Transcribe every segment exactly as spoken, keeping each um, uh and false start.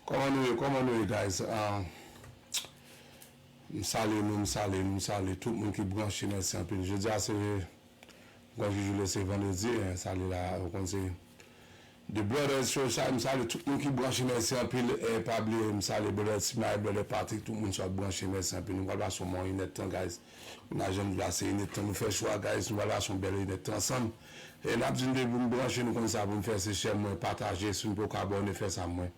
Kòman nou ye? Kòman nou ye, guys? Ah, m salye nou, m salye nou, m salye tout moun ki branche, mèsi anpil. Jodi a se, m kwè ki jou le se vandredi, eh, salye la, ou konn se The Brothers Show, sa, m salye tout moun ki branche, mèsi anpil. Eh, pa bliye, m salye Brother Timay, Brother Patrick, tout moun sa branche, mèsi anpil. Nou pral pase yon inèdtan, guys. Nou pa janm di la se inèdtan nou fè chwa, guys. Nou pral pase yon bèl inèdtan ansanm. E n ap di nou depi nou branche, nou konn sa pou n fè, se share mwen, pataje. Si nou poko abòne, fè sa mwen.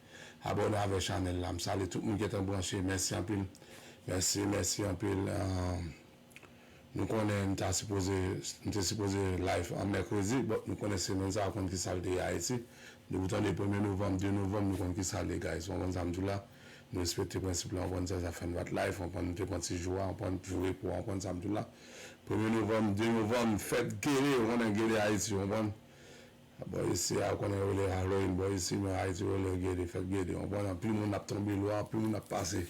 Abòne avè chanèl la. M salye tout moun ki gentan branche. Mèsi anpil. Mèsi, mèsi anpil. Ah, nou konnen n ta sipoze, n te sipoze live an mèkredi, but nou konnen semèn sa a, ou konn ki sa l te ye Ayiti. Depi w tande premye novanm, de novanm, nou konn ki sa l ye, guys. Ou konprann sa m di w la? Nou respekte prensip la, ou konprann sa, sa fè n pa t live, ou konprann, nou te pran ti jou a, ou konprann, jou repo a, ou konprann sa m di w la? Premye novanm, de novanm, fèt gede, ou konnen gede Ayiti, ou konprann? Bò isi a, ou konnen yo rele Halloween, bò isi, men Ayiti yo rele gede, fèt gede, ou konprann? Anpil moun ap tonbe lwa, anpil moun ap pase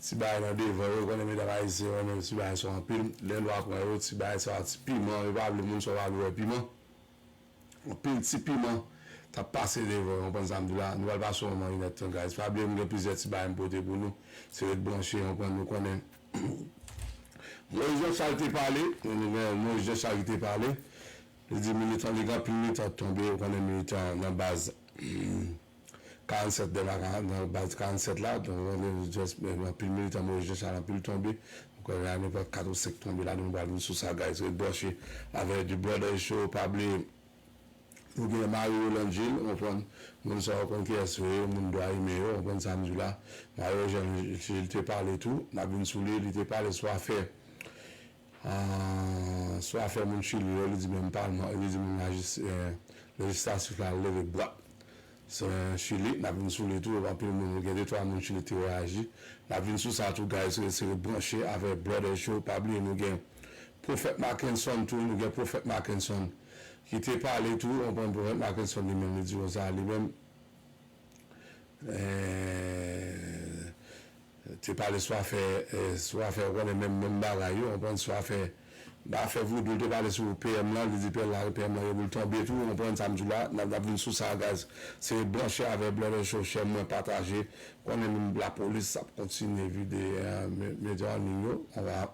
ti bagay nan devan yo, ou konnen medam ayisyen yo renmen ti bagay sa anpil. Lè lwa pran yo, ti bagay sa, ti piman, yo pa vle moun sa yo pa vle wè piman. Anpil ti piman t ap pase devan yo, ou konprann sa m di w la? Nou pral pase yon moman inèdtan, guys. Pa bliye, m gen plizyè ti bagay m pote pou nou. Se ret branche, ou konprann, nou konnen. Moïse Jean Charles te pale, nou gen Moïse Jean Charles ki te pale. Li di militan, li gen anpil militan tonbe, ou konnen militan nan baz karannsèt de la, nan baz karannsèt la, donk, ou konnen just, men, anpil militan Moïse Jean Charles, anpil tonbe. Ou konnen la, nenpòt kat ou senk tonbe la, nou pral vin sou sa, guys. Ret branche avè The Brothers Show, pa bliye, nou gen Marie Rolande Gilles, ou konprann, moun sa yo konn kiyès yo ye, moun dwa imen yo, ou konprann sa m di w la. Marie Rolande Gilles te pale tou, n ap vin sou li, li te pale sou afè, ah, sou afè moun Chili yo, li di menm palman, li di menm lajis-, eh, lejislatif la leve bwap. Se Chili, n ap vin sou li tou, anpil moun, gen de twa moun Chili te reyaji. N ap vin sou sa tou, guys, rete branche avè Brother Show. Pa bliye, nou gen Pwofèt Mackenson tou, nou gen Pwofèt Mackenson ki te pale tou, ou konprann, Pwofèt Mackenson li menm, li di konsa, li menm, eh, te pale sou afè, eh, sou afè, ou konnen menm, menm bagay yo, ou konprann, sou afè, afè vodou, li te pale sou P M lan, li di P M lan, P M lan, yo pou l tonbe tou, ou konprann sa m di w la, n ap, n ap vin sou sa, guys. Se branche avè Brother Show, share mwen, pataje, ou konnen menm lapolis ap kontinye vide, eh, me-, medya an liy yo, ap,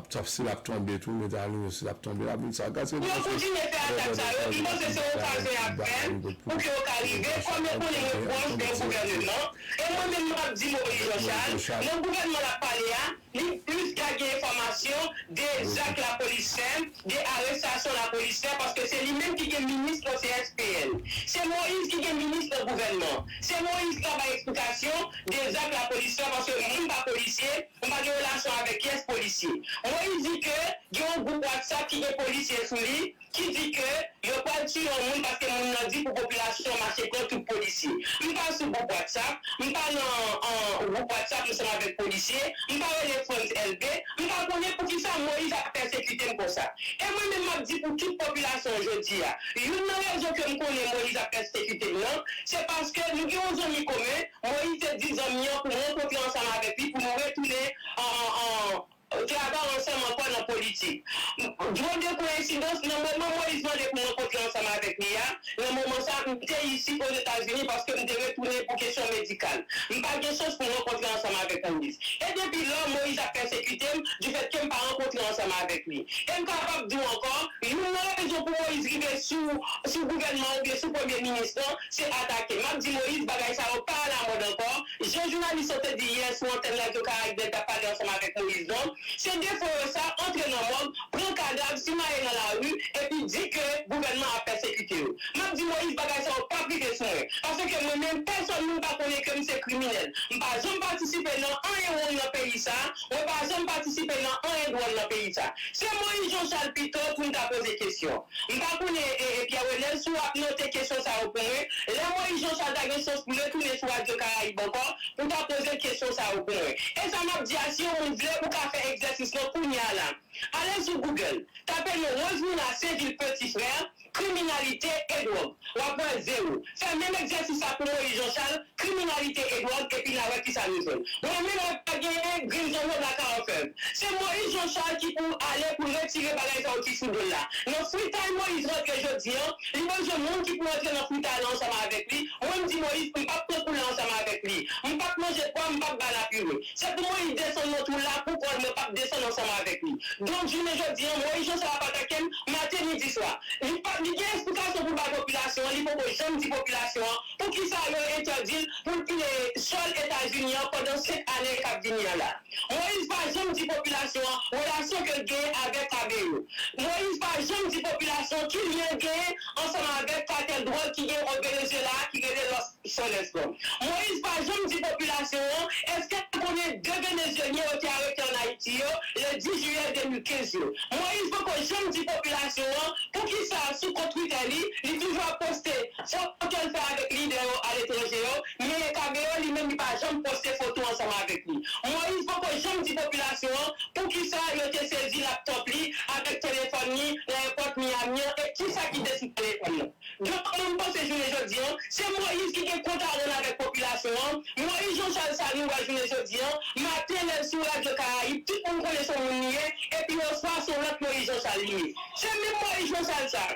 ap, si l ap tonbe tou, medya an liy yo, si l ap tonbe, l ap vin sa, guys, se branche avè Brother Show, share mwen, pataje. Pou yo kontinye fè atak sa yo, m panse se yon fason y ap fè pou ke yo ka rive, kòm yo konnen mwen pwòch de gouvèneman, e mwen menm m ap di Moïse Jean Charles, nan gouvènman l ap pale a, li plis ka gen enfòmasyon de zak lapolis fè, de arestasyon lapolis fè, paske se li menm ki gen minis nan C S P N. Se Moïse ki gen minis nan gouvènman. Se Moïse ki ka bay eksplikasyon de zak lapolis fè, paske mwen m pa polisye, m pa gen relasyon avèk kiyès polisye. Moïse di ke gen yon gwoup WhatsApp ki gen polisye sou li, ki di ke yo pral tiye yon moun paske moun nan di pou popilasyon an mache pran tout polisye. M pa sou gwoup WhatsApp, m pa nan, an, gwoup WhatsApp ansanm avèk polisye, m pa rele Frantz Elbé, m pa konnen poukisa Moïse ap pèsekite m konsa. E mwen menm m ap di pou tout popilasyon an jodi a, youn nan rezon ke m konnen Moïse ap pèsekite m nan, se paske nou gen yon zanmi komen, Moïse te di zanmi an pou m rankontre ansanm avèk li, pou nou retounen an, an, an, travay ansanm ankò nan politik. Dwòl de koyensidans, nan moman Moïse mande pou m rankontre ansanm avèk li a, nan moman sa, m te isi Ozetazini paske m te retounen pou kesyon medikal. M pa gen chans pou m rankontre ansanm avèk Moïse. E depi lò, Moïse ap pèsekite m, difèt ke m pa rankontre ansanm avèk li. E m kapab di w ankò, youn nan rezon pou Moïse rive sou, sou gouvènman oubyen sou premye minis lan, se atake. M ap di Moïse, bagay sa yo pa alamòd ankò. Jan jounalis yo te di yè sou antèn Radyo Karayib lè l t ap pale ansanm avèk Moïse lan, se defo yo sa, antre nan mòg, pran kadav, simaye nan lari, epi di ke gouvènman ap pèsekite yo. M ap di Moïse, bagay sa yo p ap rive sou mwen. Paske mwen menm, pèsòn moun pa konnen ke m se kriminèl. M pa janm patisipe nan anyen wrong nan peyi sa, mwen pa janm patisipe nan anyen dwòl nan peyi sa. Se Moïse Jean Charles pito pou n ta poze kesyon. M pa konnen, e, e, Pierre Renel, si w ap note kesyon sa yo pou mwen, lè Moïse Jean Charles ta gen chans pou retounen sou Radyo Karayib ankò, pou ta poze kesyon sa yo pou mwen. E sa m ap di a, si yon moun vle, ou ka fè egzèsis lan kounye a la. Ale sou Google, tape non Rosemina Sainvil Petit Frère, kriminalite e dwòg. W ap wè zewo. Fè menm egzèsis la pou Moïse Jean Charles, kriminalite e dwòg, epi n a wè kisa nou jwenn. Mwen menm, mwen pa genyen grenn zanno nan Karanfèv. Se Moïse Jean Charles ki pou ale pou l retire bagay sa yo ki sou do l la. Nan fritay Moyiz rantre jodi a, li bezwen moun ki pou rantre nan fritay la ansanm avèk li. Mwen, m di Moyiz, m p ap pran kou la ansanm avèk li. M p ap manje pwa, m p ap ba l apire. Se pou Moyiz desann nan twou la pou kò l, mwen p ap desann ansanm avèk li. Donk, jounen jodi a, Moyiz Jan Chal ap atake m maten, midi, swa. Li pa, li gen esplikasyon pou l bay popilasyon an, li poko janm di popilasyon an poukisa yo entèdi l pou l pile sòl Etazini an pandan senk ane k ap vini an la. Moyiz pa janm di popilasyon an relasyon ke l genyen avèk Kabeyo. Moyiz pa janm di popilasyon ki lyen l genyen ansanm avèk katèl dwòg ki gen o Venezuela a ki rele Los Soles lan. Moyiz pa janm di popilasyon an èske l konnen de Venezyelyen yo te arete ann Ayiti yo, le dis jiyè de mil kenz yo. Moyiz poko janm di popilasyon an poukisa sou kont Twitter li, li toujou ap poste foto l fè avèk lidè yo aletranje yo, men Kabeyo li menm li pa janm poste foto ansanm avèk li. Moyiz poko janm di popilasyon an poukisa yo te sezi laptòp li avèk telefòn li nan èpòt Miami an e kisa ki te sou telefòn nan. Donk, mwen, m panse jounen jodi a, se Moyiz ki gen kont a rann avèk popilasyon an. Moyiz Jan Chal sa nou wè jounen jodi a, maten lè l sou Radyo Karayib, tout moun konnen se yon moun li ye, epi oswa se yon lòt Moyiz Jan Chal li ye. Se menm Moyiz Jan Chal sa.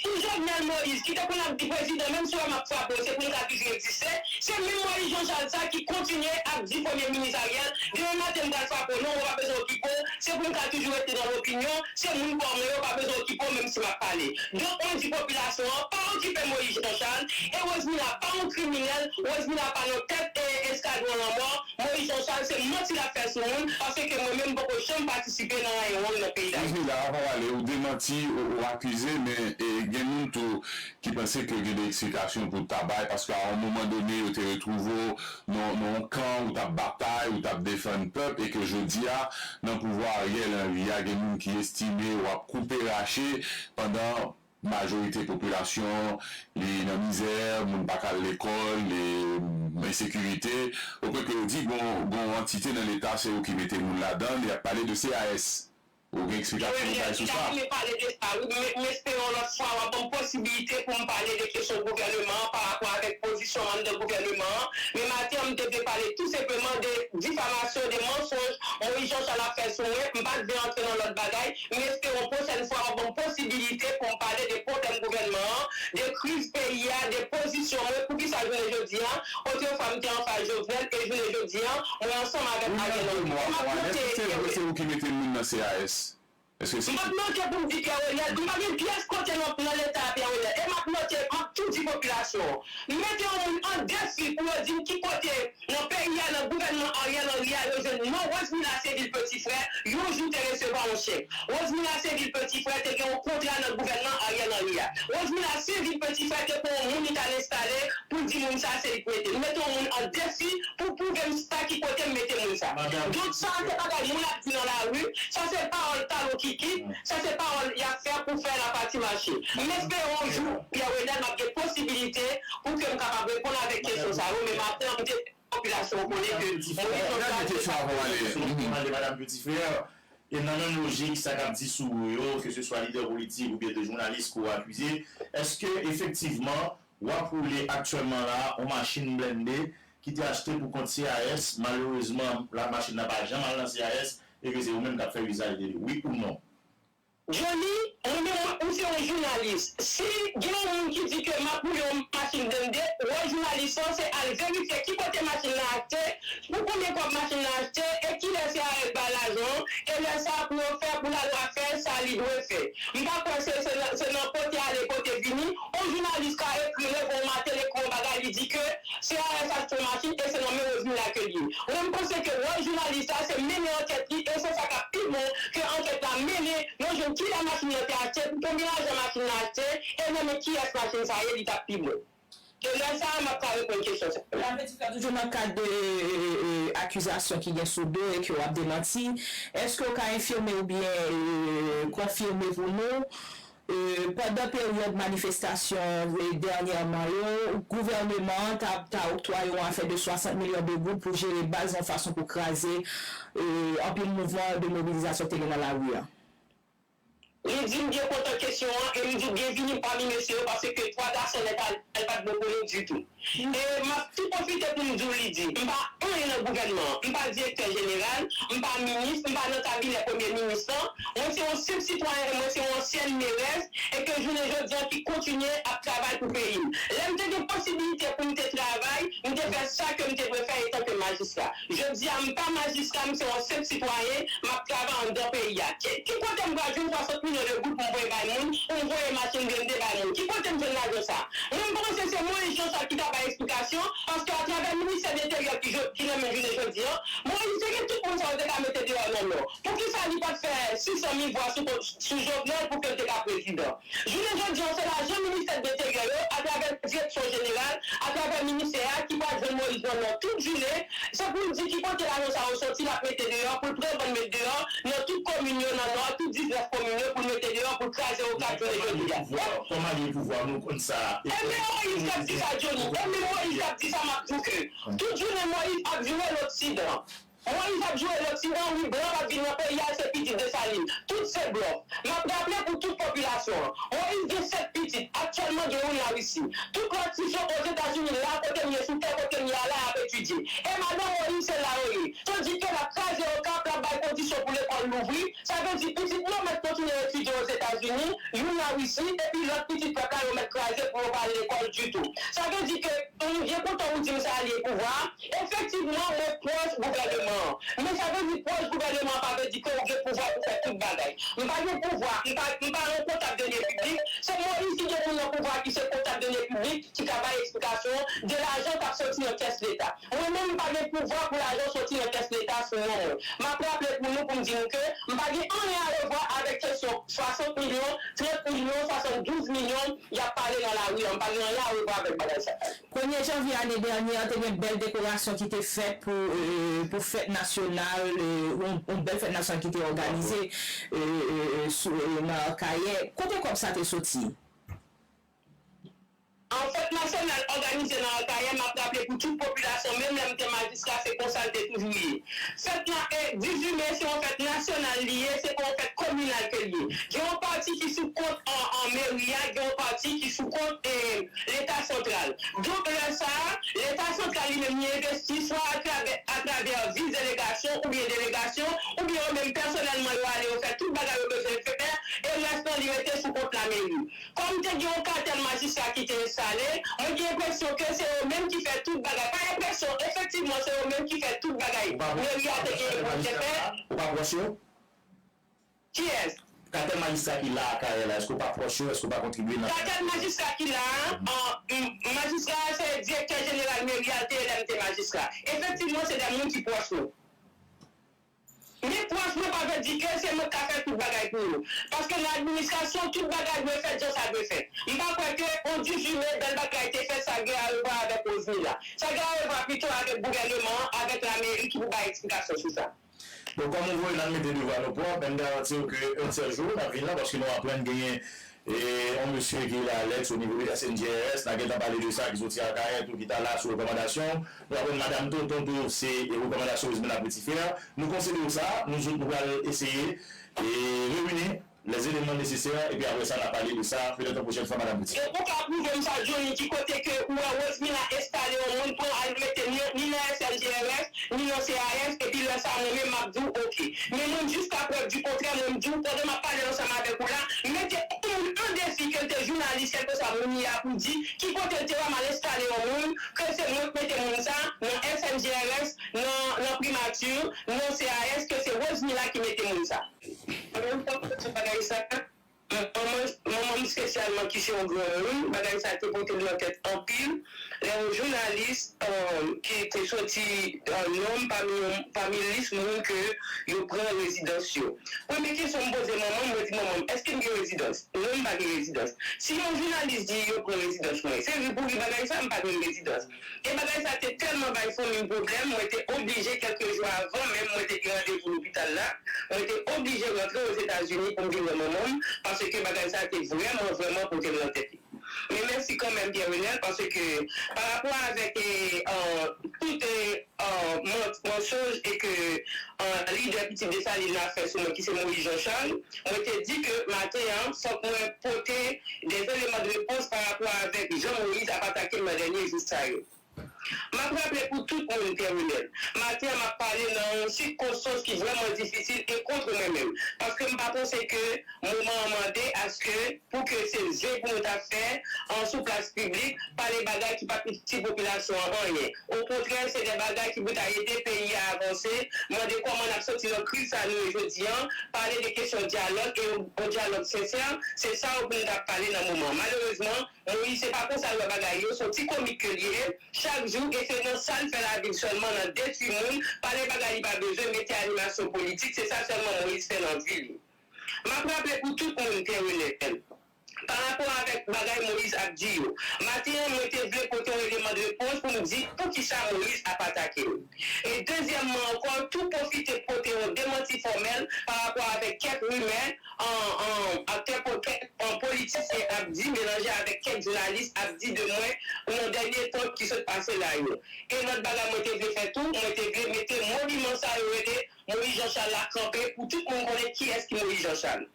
Pou Jovenel Moïse, ki te konn ap di prezidan, menm si w wè m ap frape w, se pou m ka toujou egziste, se menm Moïse Jean Charles sa ki kontinye ap di premye minis Ariel, demen maten m pral frape w, non, ou pa bezwen okipe w, se pou m ka toujou rete nan lopinyon, se moun pa w mwen yo, ou pa bezwen okipe w, menm si m ap pale. Donk, mwen di popilasyon an, pa okipe Moïse Jean Charles, e Rosemila pa yon kriminèl, Rosemila pa nan tèt, e, eskadwon lanmò, Moïse Jean Charles, se manti l ap fè sou moun, paske mwen menm m poko janm patisipe nan anyen wrong nan peyi Dayiti. Rosemila, avan w ale, ou demanti, ou, ou akize, men, e, gen moun tou ki panse ke gen de eksplikasyon pou ta bay, paske a yon moman done, yo te retwouve w nan, nan yon kan, ou t ap batay, ou t ap defann pèp, e ke jodi a, nan pouvwa Ariel Henry a, gen moun ki estime w ap koupe rache, pandan majorite popilasyon, li nan mizè, moun pa ka al lekòl, e, ensekirite, opwen ke yo di, gon, gon antite nan Leta, se yo ki mete moun ladan l, y ap pale de C A S. Ou gen eksplikasyon pou bay sou sa? Wi, m ta renmen pale de sa, wi. M, m espere yon lòt fwa, w ap ban m posibilite pou m pale de kesyon gouvèneman an pa rapò avèk pozisyon m anndan gouvèneman an. Men maten an, m te vle pale tou senpleman de difamasyon, de mansonj Moïse Jean Charles ap fè sou mwen. M pa t vle antre nan lòt bagay. M espere yon pwochèn fwa, w ap ban m posibilite pou m pale de pwoblèm gouvènman an, de kriz peyi a, de pozisyon mwen, poukisa jounen jodi a, otrefwa m te anfas Jovenel, e jounen jodi a, mwen ansanm avèk Ariel Henry. E m ap note, Pierre Renel. Èske se vre se ou ki mete moun nan C A S? Èske se... M ap note pou m di Pierre Renel, m pa gen pyès kote nan, nan Leta a, Pierre Renel. E m ap note, m ap tou di popilasyon an. M mete yon moun an defi pou yo di m ki kote nan peyi a, nan gouvènman Ariel Henry a, yo jwenn non Rosemila Sévil Petit Frère, yon jou te resevwa yon chèk. Rosemila Sévil Petit Frère te gen yon kontra nan gouvènman Ariel Henry a. Rosemila Sévil Petit Frère te pran yon moun li t al enstale pou l di moun sa se li k mete l. Mete yon moun an defi pou pwouve m sa ki kote m mete moun sa. Donk sa se bagay moun ap di nan lari, sa se pawòl talon kikit, sa se pawòl y ap fè pou fè lapati mache. M espere yon jou Pierre Renel m ap gen posibilite pou ke m kapab reponn avèk kesyon sa yo, men maten an m te fè popilasyon an konnen ke Moïse Jean Charles se pa... Madan Petit Frère, e nan menm lojik, sa k ap di sou ou yo, ke se swa lidè politik oubyen de jounalis ke w akize, èske efektivman w ap woule aktyèlman la yon machin blende ki te achte pou kont C A S, malerezman, la machin nan pa janm al nan C A S, e ke se ou menm k ap fè izaj de li, wi ou non? Johnny, mwen menm, mwen, m se yon jounalis. Si gen yon moun ki di ke m ap woule yon machin blende, wòl jounalis lan, se al verifye ki kote machin nan achte, pou konbyen kòb machin nan achte, e kilè C A S bay lajan an, e lè sa a pou yo fè, pou lalwa fè sa li dwe fè. M pa kwè se, se nan, se nan pote ale, pote vini, yon jounalis ka ekri, leve yon maten, l ekri yon bagay, li di ke C A S achte yon machin e se nan men Rosemila ke l ye. Mwen, m panse ke wòl jounalis la, se mennen ankèt li e se sa k ap pi bon ke ankèt la mennen, yo jwenn kilè machin nan te achte, pou konbyen lajan machin nan achte, e nan men kiyès machin sa ye, li t ap pi bon. E lè sa a, m ap ka reponn kesyon sa. Madan Petit Frère, toujou nan kad de, e, e, e, akizasyon ki gen sou do e ke w ap demanti, èske w ka enfime oubyen, e, konfime pou nou, e, pandan peryòd manifestasyon, e, dènyèman yo, gouvèneman an ta, ta oktwaye yon afè de swasant milyon de goud pou jere baz yon fason pou kraze, e, anpil mouvman de mobilizasyon ki te gen nan lari a? Li di m byen kontan kesyon an e m di w byenvini pami mesye yo, paske twa gason nèt al pa t bon pou nou ditou. E m ap tou pwofite pou m di w, Lydie, m pa anyen nan gouvènman an. M pa direktè jeneral, m pa minis, m pa nan kabinè premye minis lan. Mwen se yon senp sitwayen e mwen se yon ansyèn merèz e ke jounen jodi a ki kontinye ap travay pou peyi m. Lè m te gen posibilite pou m te travay, m te fè sa ke m te dwe fè etanke majistra. Jodi a, m pa majistra, m se yon senp sitwayen, m ap travay anndan peyi a. Ki, ki kote m pral jwenn swasant milyon de goud pou m voye bay moun, pou m voye machin blende bay moun? Ki kote m jwenn lajan sa? Mwen, m panse se Moyiz Jean Charles ki ka bay eksplikasyon, paske atravè ministè de enteryè ki, ki nan men jounen jodi a, Moyiz te gen tout moun sa yo te ka mete deyò nan nò. Poukisa li pa t fè sis san mil vwa sou, sou Jovenel pou ke l te ka prezidan? Jounen jodi a, se lajan ministè de enteryè yo, atravè direksyon jeneral, atravè ministè a, ki pral jwenn Moyiz nan nò tout jounen. Se pou l di ki kote lajan sa yo soti, l ap mete deyò, pou l pran bann met deyò, nan tout komin yo, nan nò, tout diznèf komin yo, pou l mete deyò, pou l kraze Okap jounen jodi a. Kòm alye pouvwa, nou konn sa. Ebyen, Moyiz k ap di sa, Johnny. Ebyen, Moyiz k ap di sa, m ap di w ke tout jounen Moyiz ap joure Loksidan. Moyiz ap joure Loksidan, wi, blan p ap vin nan peyi a, se pitit Desalin. Tout se blòf. M ap raple pou tout popilasyon an, Moyiz gen sèt pitit, aktyèlman gen youn Larisi. Tout lòt pitit yo Ozetazini la, kote m ye, sou tè kote m ye a la, y ap etidye. E madanm Moyiz se la yo ye. Tandike l ap kraze Okap, l ap bay kondisyon pou lekòl louvri. Sa vle di pitit yo mèt kontinye etidye Ozetazini, youn Larisi, epi lòt pitit pèp la yo mèt kraze pou yo pa al lekòl ditou. Sa vle di ke, m byen kontan ou di m se alye pouvwa a. Efektivman, mwen pwòch gouvèneman an. Men sa vle di pwòch gouvèneman an pa vle di ke ou gen pouvwa pou fè tout bagay. M pa gen pouvwa, m pa, m pa yon kontab dènye piblik. Se Moyiz ki gen moun nan pouvwa a ki se kontab dènye piblik, ki ka bay eksplikasyon de lajan k ap soti nan kès Leta. Mwen menm, m pa gen pouvwa pou lajan soti nan kès Leta sou non mwen. M ap raple pou nou, pou m di nou ke m pa gen anyen a revwa avèk kesyon swasant milyon, trant milyon, swasanndouz milyon y ap pale nan lari a. M pa gen anyen a revwa avèk bagay sa yo. Premye janvye ane dènye an, te gen bèl dekorasyon ki te fèt pou, e, pou fèt nasyonal, e, yon, yon bèl fèt nasyonal ki te òganize, e, e, e, sou, e, nan Akayè. Kote kòb sa te soti? An, fèt nasyonal òganize nan Akayè, m ap raple pou tout popilasyon, menm lè m te majistra, se konsa l te toujou ye. Fèt la, e, dizuit me, se yon fèt nasyonal li ye, se pa yon fèt kominal ke l ye. Gen yon pati ki sou kont an, an meri a, gen yon pati ki sou kont, e, Leta santral. Donk, lè sa a, Leta santral li menm, li envesti swa atravè, atravè vis delegasyon oubyen delegasyon, oubyen yo menm pèsonèlman, yo ale, yo fè tout bagay yo bezwen fè, e rès lan, li rete sou kont lameri. Kòm te gen yon katèl majistra ki te enstale, mwen gen enpresyon ke se yo menm ki fè tout bagay. Pa enpresyon, efektivman, se yo menm ki fè tout bagay. Meri a te gen pou te fè. Ou pa pwòch yo? Kiyès? Katèl majistra ki la a Akayè la, èske w pa pwòch yo, èske w pa kontribye nan... Katèl majistra ki la a, an, m, majistra a se direktè jeneral meri a l te ye lè m te majistra. Efektivman, se de moun ki pwòch nou. Men pwòch mwen pa vle di ke se mwen k ka fè tout bagay pou yo. Paske nan administrasyon, tout bagay dwe fèt jan sa dwe fèt. M pa kwè ke on dizuit me, bèl bagay te fèt, sa gen a revwa avèk Rosemila. Sa gen a revwa pito avèk gouvèneman an, avèk lameri ki pou bay eksplikasyon sou sa. Donk, kòm ou voye n al mete devwa nou pwòp, men m garanti w ke yon sèl jou, n ap vin la, paske nou aprann genyen, e, yon mesye ki rele Alex o nivo de S N G R S, n a gentan pale de sa, ki soti Akayè tou, ki t al la sou rekòmandasyon. Nou aprann madanm Tonton tou, se rekòmandasyon Rosemila Petit-Frère. Nou konsidere sa, nou zòt nou pral eseye, e, reyini les éléments nécessaires, epi apre sa, n a pale de sa, petèt yon pwochèn fwa, madanm Petit. E ou ka pwouve m sa, Johnny, ki kote ke ou wè Rosemila enstale yon moun pou al mete ni, ni nan S N G R S, ni nan C A S, epi lè sa a, mwen menm, m ap di w, oke. Men mwen, jiska prèv di kontrè, mwen, m di w, pandan m ap pale ansanm avèk ou la, m mete yon moun an defi ke l te jounalis, kèlkeswa moun li a, pou di ki kote l te wè m al enstale yon moun, ke se mwen k mete moun sa, nan S N G R S, nan, nan primati, nan C A S, ke se Rosemila ki mete moun sa. Mwen menm, m pa kwè sou bagay sa. Manman, manman m espesyalman, ki se yon granmoun, bagay sa te pote l nan tèt anpil. Lè yon jounalis, eh, ki te soti, eh, non m pami yon, pami lis moun ke yo pran rezidans yo. Premye kesyon m poze manman m, mwen di, "Manman m, èske m gen rezidans?" Non, m pa gen rezidans. Si yon jounalis di yo pran rezidans mwen, se ri pou ri bagay sa, m pa gen rezidans. E bagay sa te tèlman bay fanmi m pwoblèm, mwen te oblije, kèlke jou avan menm mwen te gen randevou lopital la, mwen te oblije rantre Ozetazini pou m vin wè manman m, paske bagay sa te vrèman, vrèman pote m nan tèt li. Men mèsi kanmenm, Pierre Renel, paske pa rapò avèk, e, e, tout, e, e, man-, mansonj e ke, e, lidè Pitit Desalin nan ap fè sou mwen, ki se Moïse Jean Charles, mwen te di ke maten an, fòk mwen pote de eleman de repons pa rapò avèk jan Moïse ap atake m nan dènye jou sa yo. M ap raple pou tout moun, Pierre Renel, maten an m ap pale nan yon sikonstans ki vrèman difisil e kont mwen menm, paske m pa panse ke moman an mande aske pou ke se zen pou nou ta fè an sou plas piblik, pale bagay ki p ap itil popilasyon an anyen. Okontrè, se de bagay ki pou ta ede peyi a avanse, mande kòman n ap soti nan kriz sa nou ye jodi an, pale de kesyon dyalòg e yon, yon dyalòg sensè, se sa yo pou nou ta pale nan moman an. Malerezman, Moïse, se pa konsa l wè bagay yo, se yon ti komik ke l ye. Chak jou, e se nan sa l fè lavi l sèlman, nan detwi moun, pale bagay li pa bezwen, mete animasyon politik, se sa sèlman Moïse fè nan vi li. M ap raple pou tout moun, Pierre Renel, pa rapò avèk bagay Moïse ap di yo, maten an, mwen te vle pote yon eleman de repons pou m di poukisa Moïse ap atake m. E dezyèmman ankò, tou pwofite pote yon demanti fòmèl pa rapò avèk kèk rimè, an, an, ak kèk, kèk, an, politisyen ap di, melanje avèk kèk jounalis ap di de mwen nan dènye tan ki sot pase la yo. E lòt bagay mwen te vle fè tou, mwen te vle mete moniman sa yo rele Moïse Jean Charles la kanpe pou tout moun konnen kiyès ki Moïse Jean Charles.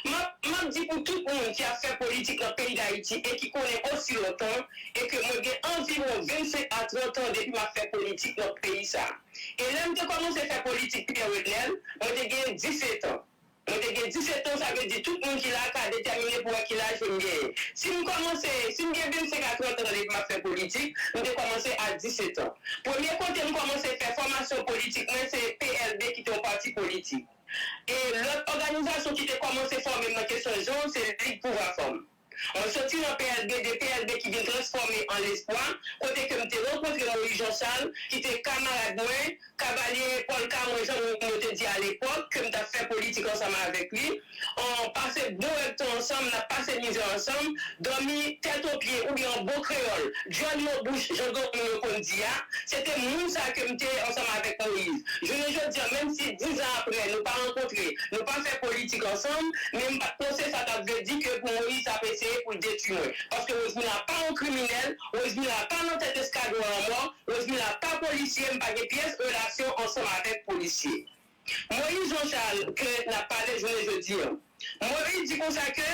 M ap, m ap di pou tout moun ki ap fè politik nan peyi Dayiti e ki konnen osi lontan e ke mwen gen anviwon vennsenk a trant an depi m ap fè politik nan peyi sa. E lè m te kòmanse fè politik, Pierre Renel, mwen te gen disèt an. Mwen te gen disèt an, sa vle di tout moun ki la ka detèmine pou wè ki laj ke m genyen. Si m kòmanse, si m gen vennsenk a trant an depi m ap fè politik, m te kòmanse a disèt an. Premye kote m kòmanse fè fòmasyon politik mwen, se P L D ki te yon pati politik. E lòt òganizasyon ki te kòmanse fòme m nan kesyon jan, se Lig Pouvwa Fanm. Mwen soti nan P L D, de P L D ki vin transfòme an Lespwa, kote ke m te rankontre Moïse Jean Charles, ki te kamarad mwen, kavalye pòlka mwen, jan moun yo te di alepòk, ke m t ap fè politik ansanm avèk li. An pase bon èdtan ansanm, n ap pase mizè ansanm, dòmi tèt o pye oubyen an bon kreyòl, djòl nan bouch, jan granmoun yo konn di a. Se te moun sa ke m te ansanm avèk Moïse. Jounen jodi a, menm si diz an apre, nou pa rankontre, nou pa fè politik ansanm, men m pa t panse sa t ap vle di ke pou Moïse ap eseye pou l detwi mwen. Paske Rosemila pa yon kriminèl, Rosemila pa nan tèt eskadwon lanmò, Rosemila pa polisye, m pa gen pyès relasyon ansanm avèk polisye. Moïse Jean Charles ke n ap pale jounen jodi a. Moïse di konsa ke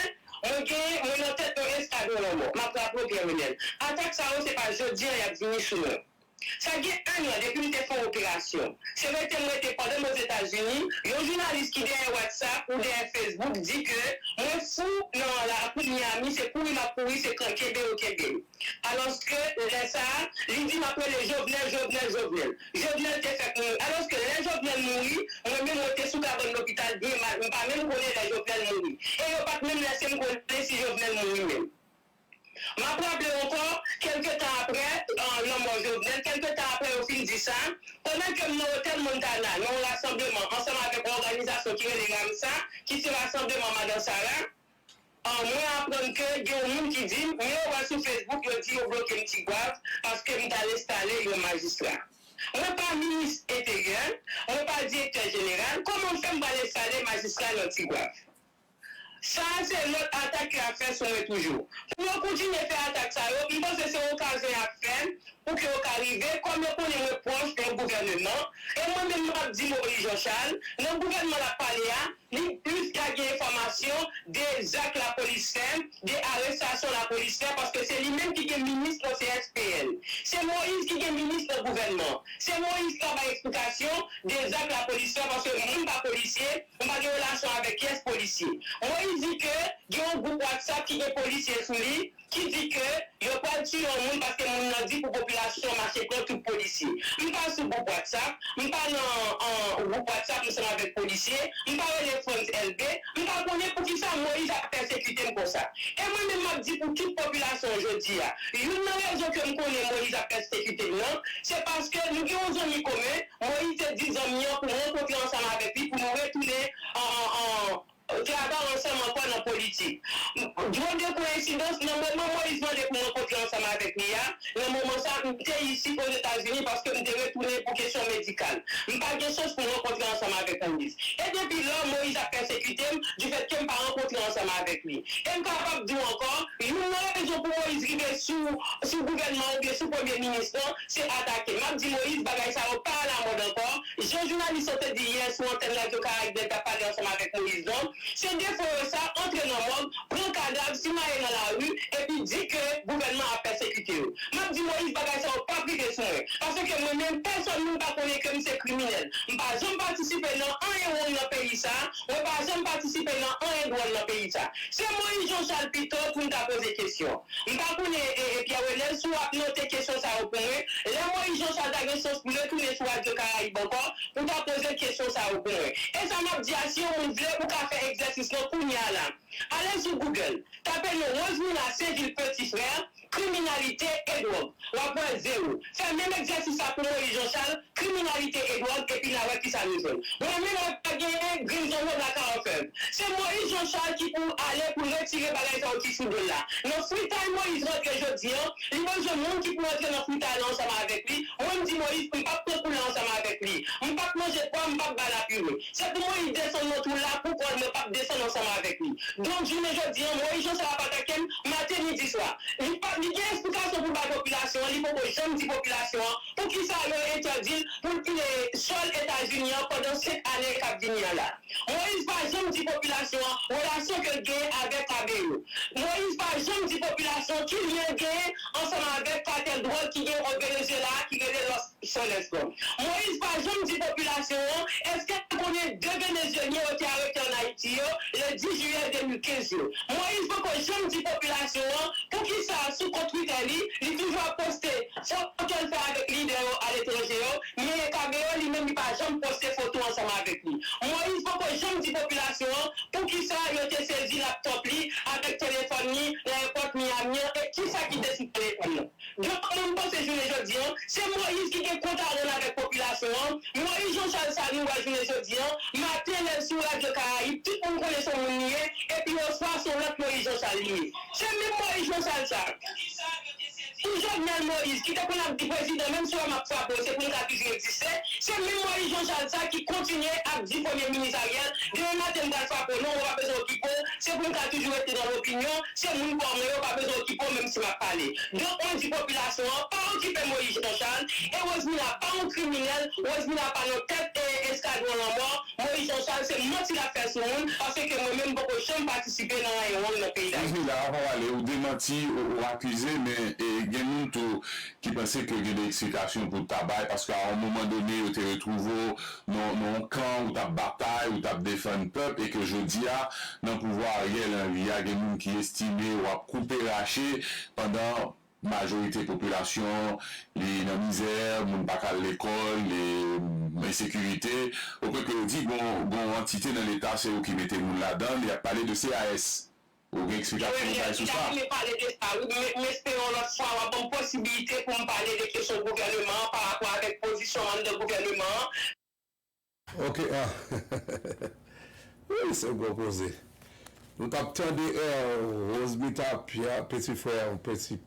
mwen gen, mwen nan tèt yon eskadwon lanmò. M ap raple w, Pierre Renel, atak sa yo se pa jodi a y ap vini sou mwen. Sa gen ennan depi m te fè yon operasyon. Se rete m rete pandan m Ozetazini, yon jounalis ki dèyè WhatsApp ou dèyè Facebook di ke mwen fou nan lakou Miami, se kouri m ap kouri, se kenbe yo kenbe m. Alòske lè sa a, li di m ap rele Jovenel, Jovenel, Jovenel. Jovenel te fèk mouri. Alòske lè Jovenel mouri, mwen menm mwen te sou kabann lopital byen mal, m pa menm konnen lè Jovenel mouri. E yo pa t menm lèse m konnen si Jovenel mouri menm. M ap raple w ankò, kèlke tan apre, an, lanmò Jovenel, kèlke tan apre yo fin di sa, pandan ke m nan otèl Montana, nan yon rasanbleman ansanm avèk yon òganizasyon ki rele RAMSA, ki se Rasanbleman Madan Sara, an, mwen aprann ke gen yon moun ki di m, yo wè sou Facebook, yo di yo bloke m Tigwav paske m t al enstale yon majistra. Mwen pa minis enteryè, mwen pa direktè jeneral, kòman m fè m pral enstale majistra nan Tigwav? Sa a se lòt atak ke y ap fè sou mwen toujou. Pou yo kontinye fè atak sa yo, m panse se okazyon y ap fè pou ke yo ka rive, kòm yo konnen mwen pwòch yon gouvèneman, e mwen menm m ap di Moïse Jean Charles, nan gouvènman l ap pale a, li plis ka gen enfòmasyon de zak lapolis fè, de arestasyon lapolis fè, paske se li menm ki gen minis nan C S P N. Se Moïse ki gen minis nan gouvènman. Se Moïse ki ka bay eksplikasyon de zak lapolis fè, paske mwen m pa polisye, m pa gen relasyon avèk pyès polisye. Moïse di ke gen yon gwoup WhatsApp ki gen polisye sou li, ki di ke yo pral tiye yon moun paske moun nan di pou popilasyon an mache pran tout polisye. M pa sou gwoup WhatsApp, m pa nan, an, gwoup WhatsApp ansanm avèk polisye, m pa rele Frantz Elbé, m pa konnen poukisa Moïse ap pèsekite m konsa. E mwen menm m ap di pou tout popilasyon an jodi a, youn nan rezon ke m konnen Moïse ap pèsekite m nan, se paske nou gen yon zanmi komen, Moïse te di zanmi an pou m rankontre ansanm avèk li, pou nou retounen an, an, an, travay ansanm ankò nan politik. Drôle de coïncidence, nan moman Moïse mande pou m rankontre ansanm avèk li a, nan moman sa, m te isit Ozetazini paske m te retounen pou kesyon medikal. M pa gen chans pou m rankontre ansanm avèk Moïse. E depi lò, Moïse ap pèsekite m, difèt ke m pa rankontre ansanm avèk li. E m kapab di w ankò, youn nan rezon pou Moïse rive sou, sou gouvènman oubyen sou premye minis lan, se atake. M ap di Moïse, bagay sa yo pa alamòd ankò. Jan jounalis yo te di yè sou antèn Radyo Karayib lè l t ap pale ansanm avèk Moïse lan, se de frè yo sa antre nan mòg, pran kadav, simaye nan lari, epi di ke gouvènman ap pèsekite yo. M ap di Moïse, bagay sa yo p ap rive sou mwen. Paske mwen menm, pèsòn moun pa konnen ke m se kriminèl. M pa janm patisipe nan anyen wrong nan peyi sa. Mwen pa janm patisipe nan anyen dwòl nan peyi sa. Se Moïse Jean Charles pito pou n ta poze kesyon. M pa konnen, e, e, Pierre Renel, si w ap note kesyon sa yo pou mwen, lè Moïse Jean Charles ta gen chans pou retounen sou Radyo Karayib ankò, pou ta poze l kesyon sa yo pou mwen. E sa m ap di a, si yon moun vle, ou ka fè egzèsis lan kounye a la. Ale sou Google, tape non Rosemila Saint-Gilles Petit Frère, kriminalite e dwòg. W ap wè zewo. Fè menm egzèsis la pou Moïse Jean Charles, kriminalite e dwòg, epi n a wè kisa nou jwenn. Mwen menm, mwen pa genyen grenn zonyon lakay òfèv. Se Moïse Jean Charles ki pou ale pou retire bagay sa yo ki sou do l la. Nan fritay Moïse rantre jodi an, li bezwen moun ki pou rantre nan fritay la ansanm avèk li. Mwen, m di Moïse, m p ap pran kou la ansanm avèk li. M p ap manje pwa, m p ap ba l pire. Se pou Moïse desann nan twou la pou kò l, mwen p ap desann ansanm avèk li. Donk, jounen jodi an, Moïse Jean Charles ap atake m maten, midi, swa. Li pa, li gen esplikasyon pou l bay popilasyon an, li poko janm di popilasyon an poukisa yo entèdi l pou l pile sòl Etazini an pandan senk ane k ap vini an la. Moïse pa janm di popilasyon an relasyon ke l genyen avèk Kabeyo. Moïse pa janm di popilasyon ki lyen l genyen ansanm avèk katèl dwòg ki gen o Venezuela a ki rele Los Soles lan. Moïse pa janm di popilasyon an èske l konnen de Venezyelyen yo te arete ann Ayiti yo, le dis jiyè de mil kenz yo. Moïse poko janm di popilasyon an poukisa sou kont Twitter li, li toujou ap poste foto ke l fè avèk lidè yo aletranje yo, men Kabeyo li menm li pa janm poste foto ansanm avèk li. Moïse poko janm di popilasyon an poukisa yo te sezi laptop li avèk telefòn li nan èpòt Miami an e kisa ki te sou telefòn nan. Donk, mwen, m panse jounen jodi an, se Moïse ki gen kont a rann avèk popilasyon an. Moïse Jean Charles sa nou wè jounen jodi an, maten lè l sou Radyo Karayib, tout moun konnen se yon moun li ye, epi oswa se yon lòt Moïse Jean Charles li ye. Se menm Moïse Jean Charles sa. Pou Jovenel Moïse, ki te konn ap di prezidan, menm si w wè m ap frape w, se pou m ka toujou egziste. Se menm Moïse Jean Charles sa ki kontinye ap di premye minis Ariel, demen maten m pral frape w, non, ou pa bezwen okipe w, se pou m ka toujou rete nan lopinyon, se moun pa w mwen yo, pa bezwen okipe w menm si m ap pale. Donk, mwen di popilasyon an, pa okipe Moïse Jean Charles, e Rosemila pa yon kriminèl, Rosemila pa nan tèt e eskadwon lanmò, Moïse Jean Charles se manti l ap fè sou moun, paske mwen menm m poko janm patisipe nan anyen wrong nan peyi Dayiti. Rosemila, avan w ale, ou demanti, ou, ou akize, men e, gen moun tou ki panse ke gen de eksplikasyon pou w ta bay, paske a yon moman done, yo te retwouve w nan, nan yon kan, ou t ap batay, ou t ap defann pèp, e ke jodi a, nan pouvwa Ariel Henry a, gen moun ki estime w ap koupe rache, pandan majorite popilasyon li nan mizè, moun pa ka al lekòl, e, ensekirite. Oke ke yo di, gon, gon antite nan Leta, se yo ki mete moun ladan l, y ap pale de C A S. Ou gen eksplikasyon pou bay sou sa? Wi, m ta renmen pale de sa, wi. M, m espere yon lòt fwa, w ap ban m posibilite pou m pale de kesyon gouvèneman an pa rapò avèk pozisyon m anndan gouvèneman an. Ok, ah. Wi, se gwo koze. Nou t ap tande, eh, Rosemita Pierre, peti frè, peti,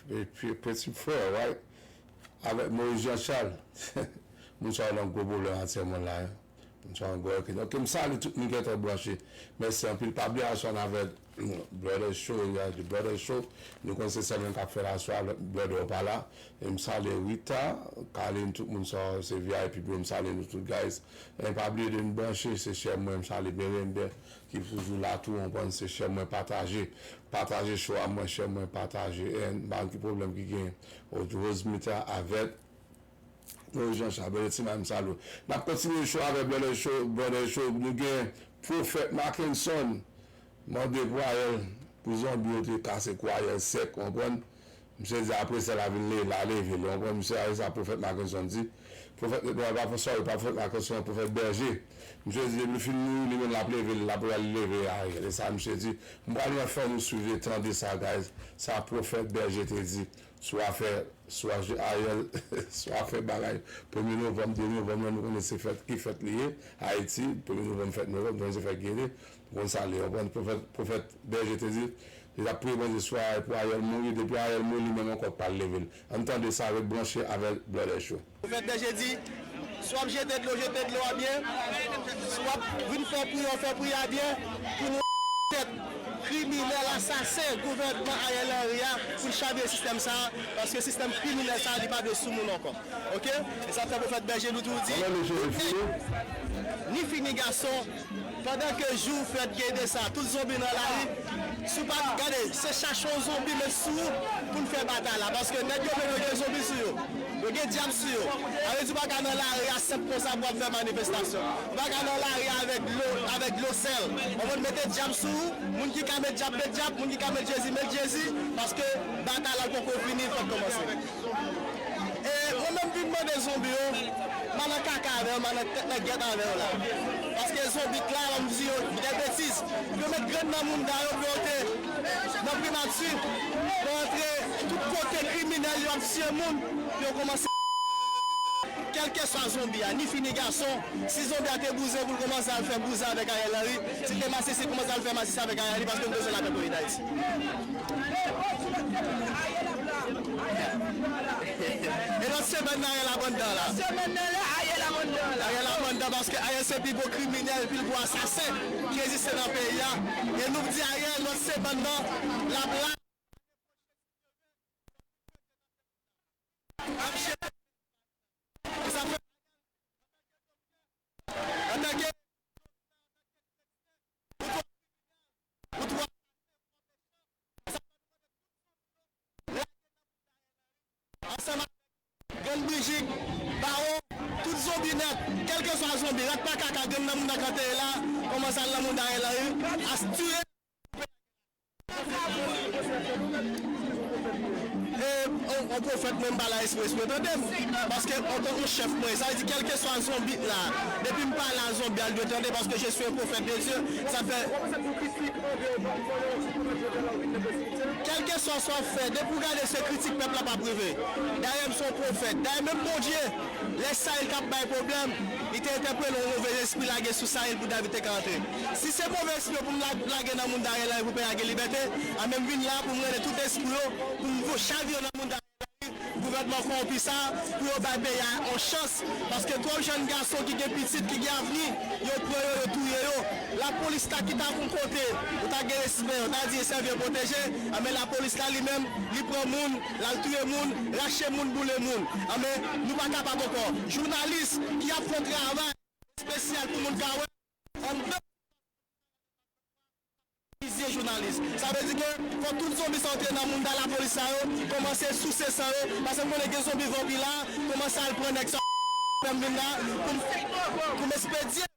peti, peti frè, right? Avèk Moïse Jean Charles. Moun sa yo nan gwo pwoblèm aktyèlman la, hein. Moun sa yo nan gwo, ok. Ok, m salye tout moun ki gentan branche. Mèsi anpil. Pa bliye aswè n avèk Brother Show, y a The Brother Show. Nou konn se sèl mwen k ap fè l aswè a, lòt brother yo pa la. E m salye Rita, Kalin, tout moun sa yo, se V I P pou yo, m salye nou tout, guys. E pa bliye de n branche, se chè mwen, m salye Berembe, ki toujou la tou, w konprann, se chè mwen, pataje. Pataje show a mwen, chè mwen, pataje. E m pa konn ki pwoblèm ki genyen. Rosemita avèk Moïse Jean Charles, Brother T-Mac, m salye w. N ap kontinye show avèk Brother Show, Brother Show. Nou gen Pwofèt Mackenson, mande pou Ariel, pou zonbi yo te kase kou Ariel sèk, w konprann? Misye di apre sa l a vin le-, l a leve l, w konprann? Misye, sa Pwofèt Mackenson di. Pwofèt, pa Pwofèt, pa Pwofèt Mackenson, Pwofèt Bèje. Misye di depi l fin mouri, li menm l ap leve l, l ap leve Ariel. E sa misye di. M pral fè nou swiv e tande sa, guys. Sa Pwofèt Bèje te di. Swa fè, swa je Ariel, swa fè bagay. Premye novanm, de novanm, nan nou konnen se fèt, ki fèt li ye? Ayiti, premye novanm, fèt novanm, konnen se fèt ki ye li. Nou konn sa li ye, w konprann? Pwofèt, Pwofèt Bèje te di, li t ap priye Bondye swa pou Ariel mouri, depi Ariel mouri, li menm ankò k pral leve l. Ann tande sa, ret branche avèk Brother Show. Pwofèt Bèje di, si w ap jete dlo, jete dlo a byen. Si w ap vin fè priyè, fè priyè a byen. Pou nou tèt. kriminèl, asasen gouvènman Ariel Henry a pou n chavire sistèm sa a, paske sistèm kriminèl sa a, li pa dwe sou moun ankò. Oke? E sa fè Pwofèt Bèje nou tou di, tout nèg, ni fi ni gason, pandan ke jou fèt gen de sa, tout zonbi nan lari, si w pa gade, se chache yon zonbi met sou ou pou n fè batay la, paske nèg yo menm yo gen zonbi sou yo. Yo gen dyab sou yo. Sa vle di w pa ka nan lari a senp konsa pou w ap fè manifestasyon. Ou pa ka nan lari a avèk dlo, avèk dlo sèl. Ou konn mete dyab sou ou, moun ki ka met dyab, met dyab, moun ki ka met Jezi, met Jezi, paske batay la poko fini, l fèk kòmanse. E mwen menm vin mande zonbi yo, m al nan kaka avè yo, m al nan tèt nan gèt avè yo la. Paske zonbi k la, ban m di yo de betiz. Yo met grenn nan mounda yo pou yo te nan primati, pou yo antre tout kote kriminèl yo ap tiye moun, pou yo kòmanse. Kèlkeswa zonbi a, ni fi ni gason, si zonbi a te bouze pou l kòmanse al fè bouze avèk Ariel Henry, si l te masisi, kòmanse al fè masisi avèk Ariel Henry, paske nou bezwen lapè peyi Dayiti. E lòt semèn nan, Ariel ap anndan la. Semèn nan la, Ariel ap anndan la. Ariel ap anndan paske Ariel se pi gwo kriminèl, pi gwo asasen ki egziste nan peyi a. E nou di Ariel, lòt semèn nan, l ap la. Ap jete. E sa fè, antanke, ansanm avèk Grann Brijik, Bawon, tout zonbi nèt, kèlkeswa zonbi, rat pa kaka, grenn nan mounda k te ye la, kòmanse al nan mounda Ariel Henry, asire. E, on, on pwofèt, mwen m pa la espre, espre tande m. Paske, antanke yon chèf mwen, sa vle di, kèlkeswa zonbi la, depi m pale a zonbi a, l dwe tande, paske je suis un prophète de Dieu. Sa fè, kèlkeswa sa w fè, depi w gade, se kritik pèp la p ap rive. Dayè, m se yon pwofèt. Dayè, menm Bondye, lè Sayil t ap bay pwoblèm, li te entèpele yon move lespri lage sou Sayil pou David te ka antre. Si se move espri yo pou m la-, lage nan mounda Ariel Henry pou peyi a gen libète, a men m vin la pou m rele tout espri yo, pou m vo-, chavire nan mounda Ariel Henry, gouvènman kòwonpi sa, pou yo bay peyi a yon chans, paske twòp jèn gason ki gen pitit, ki gen avni, yo pran yo, yo touye yo. Lapolis ta kite ak yon kote, ou ta gen respè, ou ta di e sèvi e pwoteje, a men lapolis la li menm, li pran moun, l al touye moun, rache moun, boule moun. A men, nou pa kapab ankò. Jounalis ki ap fè yon travay espesyal pou moun ka wè, anndan fizye jounalis. Sa vle di ke fò tout zonbi sa yo te nan mounda lapolis sa yo, kòmanse souse san yo, paske m konnen gen zonbi vanpi la, kòmanse al pran nèg sa, fè m vin la, pou m, pou m espedye.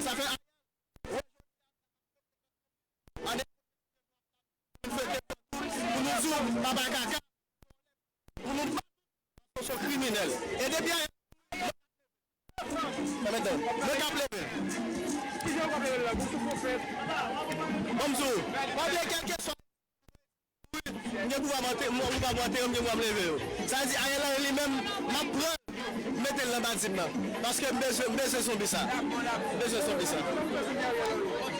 Sa fè ane pou nou di w papa kaka, pou nou di w se yon kriminèl. E depi a, mwen k ap leve. Ban m di w, pa bliye kèlkeswa. M gen pouvwa m antere, m gen pouvwa m antere, m gen pouvwa m leve yo. Sa vle di, Ariel Henry li menm, m ap pran l, m mete l nan batim nan. Paske m bezwen, m bezwen zonbi sa. M bezwen zonbi sa.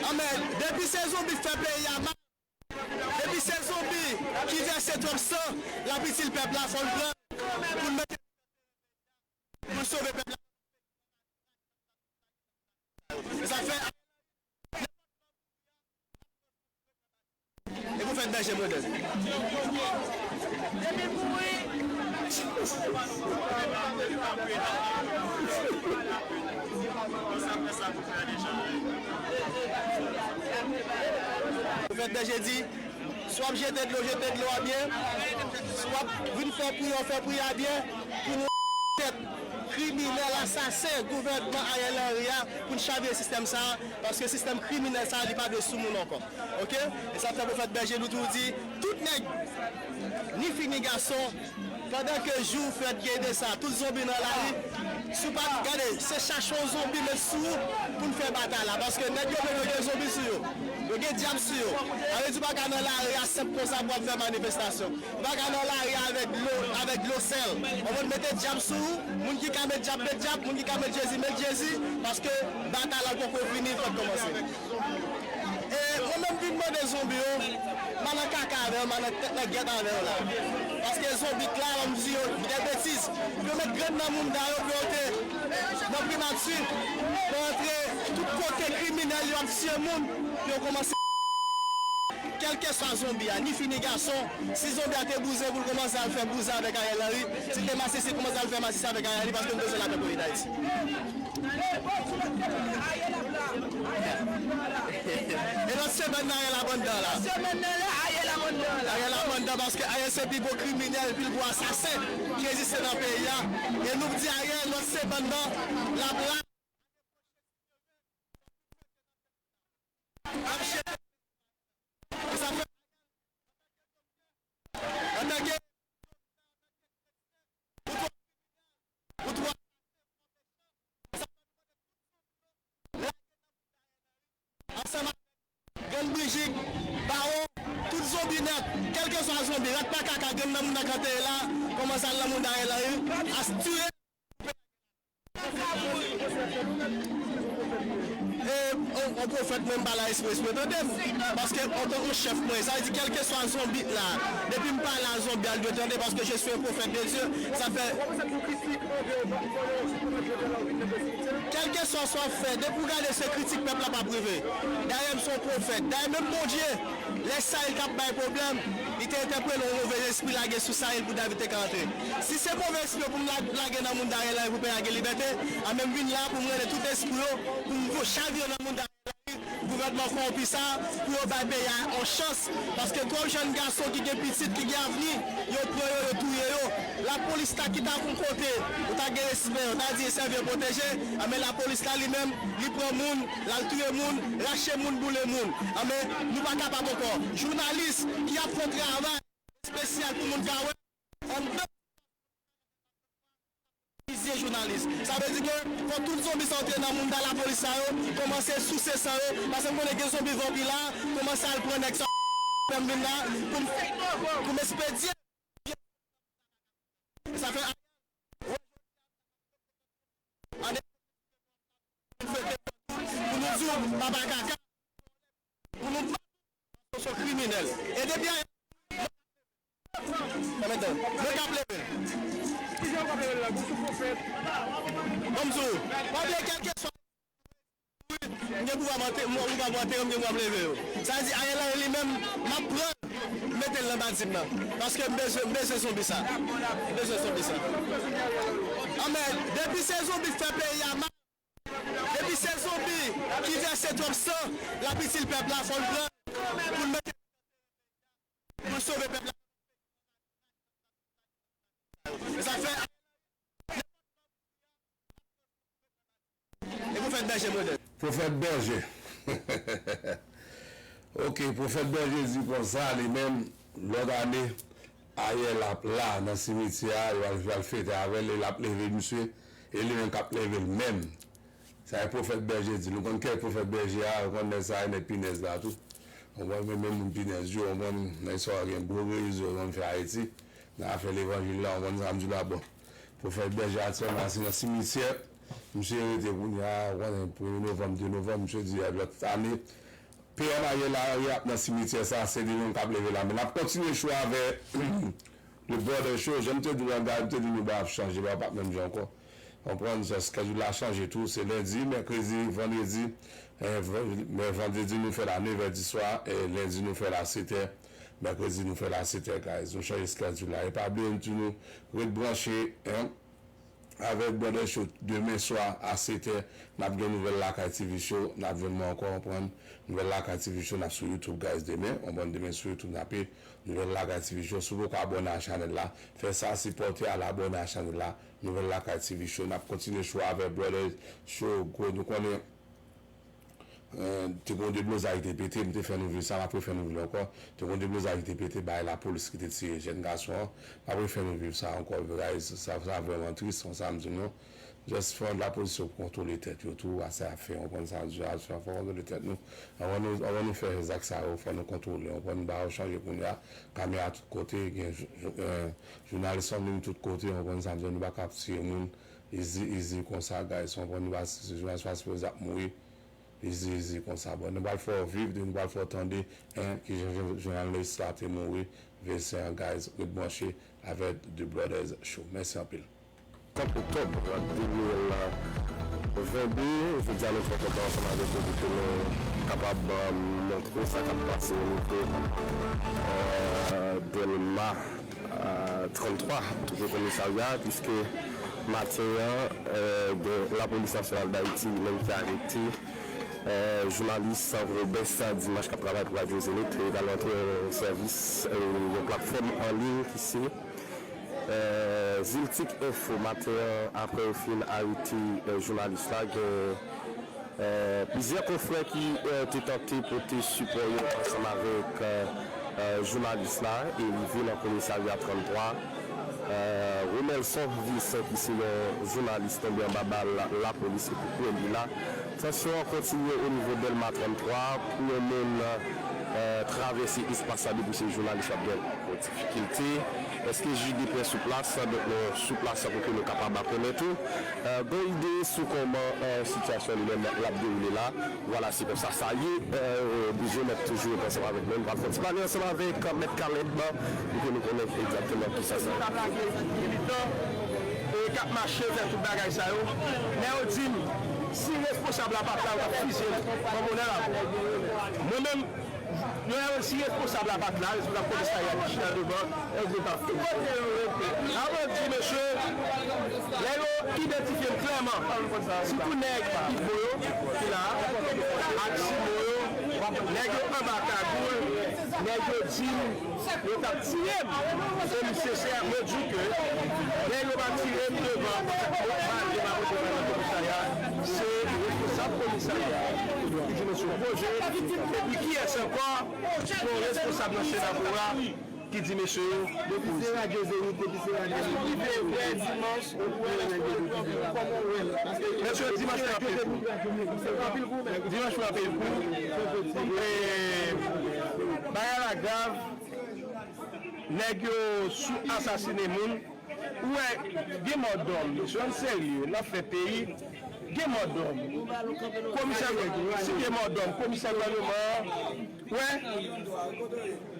Anmè, depi se zonbi k fè peyi a mal, depi se zonbi ki vèse twòp san, l ap itil pèp la, fò l pran l pou l mete, pou l sove pèp la. Sa fè e pou fè bèje modèl. Depi kouri. Pwofèt Bèje di, si w ap jete dlo, jete dlo a byen. Si w ap vin fè priyè, fè priyè a byen. Pou nou tèt kriminèl, asasen gouvènman Ariel Henry a, pou n chavire sistèm sa a, paske sistèm kriminèl sa a, li pa dwe sou moun ankò. Oke? E sa fè Pwofèt Bèje nou tou di, tout nèg, ni fi ni gason, pandan ke jou fèt gen de sa, tout zonbi nan lari, si w pa gade, se chache yon zonbi met sou ou pou n fè batay la, paske nèg yo menm yo gen zonbi sou yo, yo gen dyab sou yo. Sa vle di w pa ka nan lari a senp konsa pou w ap fè manifestasyon. Ou pa ka nan lari a avèk dlo, avèk dlo sèl. Ou konn mete dyab sou ou, moun ki ka met dyab, met dyab, moun ki ka met Jezi, met Jezi, paske batay la poko fini, l fèk kòmanse. E mwen menm, M vin mande zonbi yo, m pa nan kaka avè yo, m pa nan tèt nan gèt avè yo la. Paske zonbi k la, ban m di yo de betiz. Pou yo met grenn nan mounda yo, pou yo te nan primati, pou yo antre tout kote kriminèl yo ap tiye moun, pou yo kòmanse. Kèlkeswa zonbi a, ni fi ni gason, si zonbi a te bouzen pou l kòmanse al fè bouzen avèk Ariel Henry, si l te masisi, kòmanse al fè masisi avèk Ariel Henry, paske m bezwen lapè pou peyi Dayiti. E lòt semèn nan, Ariel ap anndan la. Semèn nan la, Ariel ap anndan la. Ariel ap anndan paske Ariel se pi gwo kriminèl, pi gwo asasen ki egziste nan peyi a. E nou di Ariel, lòt semèn nan, l ap la. Ap jete. E sa fè, antanke ou twò, ou twò, ansanm avèk Grann Brijik, Bawon, tout zonbi nèt, kèlkeswa zonbi, rat pa kaka, grenn nan moun nan kante la, kòmanse al nan moun Ariel Henry, as tire. E, on, on pwofèt, mwen, m pa la espre, espre tande m. Paske, antan yon chèf, mwen, sa vle di, kèlkeswa zonbi la, depi m pa la, zonbi a, l dwe tande, paske je suis un prophète de Dieu. Sa fè, kèlkeswa sa w ap fè, depi w gade se kritik pèp la p ap rive. Dayè, m se yon pwofèt. Dayè, menm Bondye, lè Sayil t ap bay pwoblèm, li te entèpele yon move lespri lage sou Sayil pou David te ka antre. Si se move espri yo pou m la-, lage nan moun Dayè la e pou peyi a gen libète, anben m vin la pou m rele tout espri yo, pou m vo-, chavire nan moun Dayè la, gouvènman kòwonpi sa, pou yo bay peyi a yon chans, paske twòp jèn gason ki gen pitit, ki gen avni, yo pran yo, yo touye yo. Lapolis la ki ta gon kote, ou ta gen respè, ou ta di e sèvi e pwoteje, anben lapolis la li menm, li pran moun, l al touye moun, rache moun, boule moun. Anben, nou pa kapab ankò. Jounalis ki ap fè yon travay espesyal pou moun ka wè, anndan vizye jounalis. Sa vle di ke fò tout zonbi sa yo te nan mounda lapolis sa yo, kòmanse souse san yo, paske m konnen gen zonbi vanpi la, kòmanse al pran nèg sa, fè m vin la, pou m, pou m espedye. Sa fè ane pou nou di w papa kaka, pou nou di w se yon kriminèl. E depi a, mwen k ap leve l. Ban m di w, pa bliye kèlkeswa. M gen pouvwa pou antere, m gen pouvwa pou antere, m gen pouvwa pou leve yo. Sa vle di, Ariel Henry li menm, m ap pran l, m mete l nan badi m nan. Paske m bezwen, m bezwen zonbi sa. M bezwen zonbi sa. Anben, depi se zonbi k fè peyi a mal, depi se zonbi ki vèse twòp san, l ap itil pèp la, fò l pran l pou l mete, pou l sove pèp la. Sa fè e pwofèt Bèje modèl. Pwofèt Bèje. Ok, pwofèt Bèje di konsa, li menm, lòt ane, Ariel ap la nan simityè a, yo al, yo al fete avè l, e l ap leve misye, e li menm k ap leve l menm. Sa e pwofèt Bèje di. Nou konn kèk pwofèt Bèje a, ou konn nèg sa e nèg pinèz la tou. Ou konn menm, menm moun pinèz yo, ou konn nèg sa yo gen gwo rezo yo konn fè Ayiti. Nan afè levanjil la, ou konn sa m di w la, bon. Pwofèt Bèje aktyèlman se nan simityè. Misye rete kounye a, ou konnen premye novanm, de novanm, misye di lòt ane. P M Ariel Henry ap nan simityè sa, se li menm k ap leve l la. Men n ap kontinye show avè The Brother Show, jan m te di w, gade, m te di nou bagay ap chanje, bagay p ap menm jan ankò. Konprann, sa, schedule la chanje tou, se lendi, mèkredi, vandredi, eh, van-, men vandredi nou fè l a nèf è di swa, e lendi nou fè l a sèt è, mèkredi nou fè l a sèt è, guys. Nou chanje schedule la. E pa bliye m di nou, ret branche, hein, avèk Brother Show demen swa a sèt è, n ap gen nouvèl Lakay T V Show, n ap jwenn mwen ankò, konprann, nouvèl Lakay T V Show, n ap sou YouTube, guys, demen, konprann, demen sou YouTube, n ap Nouvèl Lakay T V Show, si w poko abòne a chanèl la, fè sa, sipòte al abòne a chanèl la. Nouvèl Lakay T V Show, n ap kontinye show avè Brother Show, gwo, nou konnen, eh, te gen yon deblozay ki te pete, m te fè nou viv sa, m ap refè nou viv ankò. Te gen yon deblozay ki te pete, bay lapolis ki te tiye jèn gason an, m ap refè nou viv sa ankò, guys, sa, sa vrèman tris, konsa m di nou. Just fè yon lapolis yo kontwole tèt yo tou, a sa y ap fè, w konprann sa m di a, fò kontwole tèt nou. Anvan nou, anvan nou fè zak sa yo, fò nou kontwole, w konprann, bagay yo chanje kounye a, kamera tout kote, gen jou-, jou-, eh, jounalis anliy tout kote, w konprann sa m di, nou pa ka ap tiye moun, izi, izi konsa, guys, w konprann, nou pa, jounalis pa sipoze ap mouri. Li zizi konsa. Bon, nou pral fè w viv, nou pral fè w tande, en, kijan jounalis la te mouri, Vincent, guys, ret branche avèk The Brothers Show. Mèsi anpil. Trant oktòb de mil vennde, jodi a nou trè kontan ansanm avèk nou pou ke nou kapab, euh, montre sa k ap pase o nivo, euh, Dèlma, euh, tranntwa, toujou komisarya, puiske maten an, euh, gen Lapolis Nasyonal d Ayiti li menm ki arete, euh, jounalis Robès Dimanche k ap travay pou Radio Zenith, e l al antre yon sèvis, euh, yon platfòm an liy ki se, euh, Ziltik Info. Maten an, apre yo fin arete, euh, jounalis la, gen, euh, plizyè konfrè ki, euh, te tante pote sipò yo ansanm avèk, euh, euh, jounalis la, e rive nan komisarya tranntwa. Euh, Romelson Vincent, ki se yon jounalis, tonbe anba bal lapolis, e pou kwè li la, tansyon an kontinye o nivo Dèlma tranntwa, pou yon moun, euh, travèse espas la depi se jounalis w ap gen yon difikilte. Èske jij de pè sou plas? Donk, nou sou plas pou ke nou kapab konnen tou, euh, gon ide sou kòman, euh, sitiyasyon li menm l ap dewoule la. Vwala, se konsa sa ye. Euh, D J Mèt toujou ret ansanm avèk nou. Nou pral fè yon ti pale ansanm avèk, euh, Mèt Caleb, pou ke nou konnen egzakteman kisa sa ye. Militan, e k ap mache fè tout bagay sa yo. Lè yo di m, si responsab la pa t la, yo t ap fizye l. Konprann la. Mwen menm, yo, si responsab la pa t la, responsab komisarya ki chita devan, Avan di, mesye, lè yo idantifye m klèman, sitou nèg Ivo yo ki la, ak Simo yo, nèg yo anba kagoul, nèg yo di m yo t ap tire m. E m sensè, mwen di w ke nèg yo pa tire m devan, yo pa de m akote nan komisarya, se responsab komisarya ki di mesye poze, epi kiyès ankò? Bon, responsab nan Senapora ki di mesye yo depoze. Depi se radyo Zenith, depi se radyo Zenith. Epi se vre dimanch, ou wè nèg yo depoze. Kòman w wè l? Mesye, dimanch frape kou. Dimanch frape kou. E, bagay la grav. Nèg yo sou asasine moun. Ou wè, gen mòdòm, mesye, ann serye, n ap fè peyi, gen mòdòm. Komisè, si gen mòdòm, komisè gouvènman an, wè,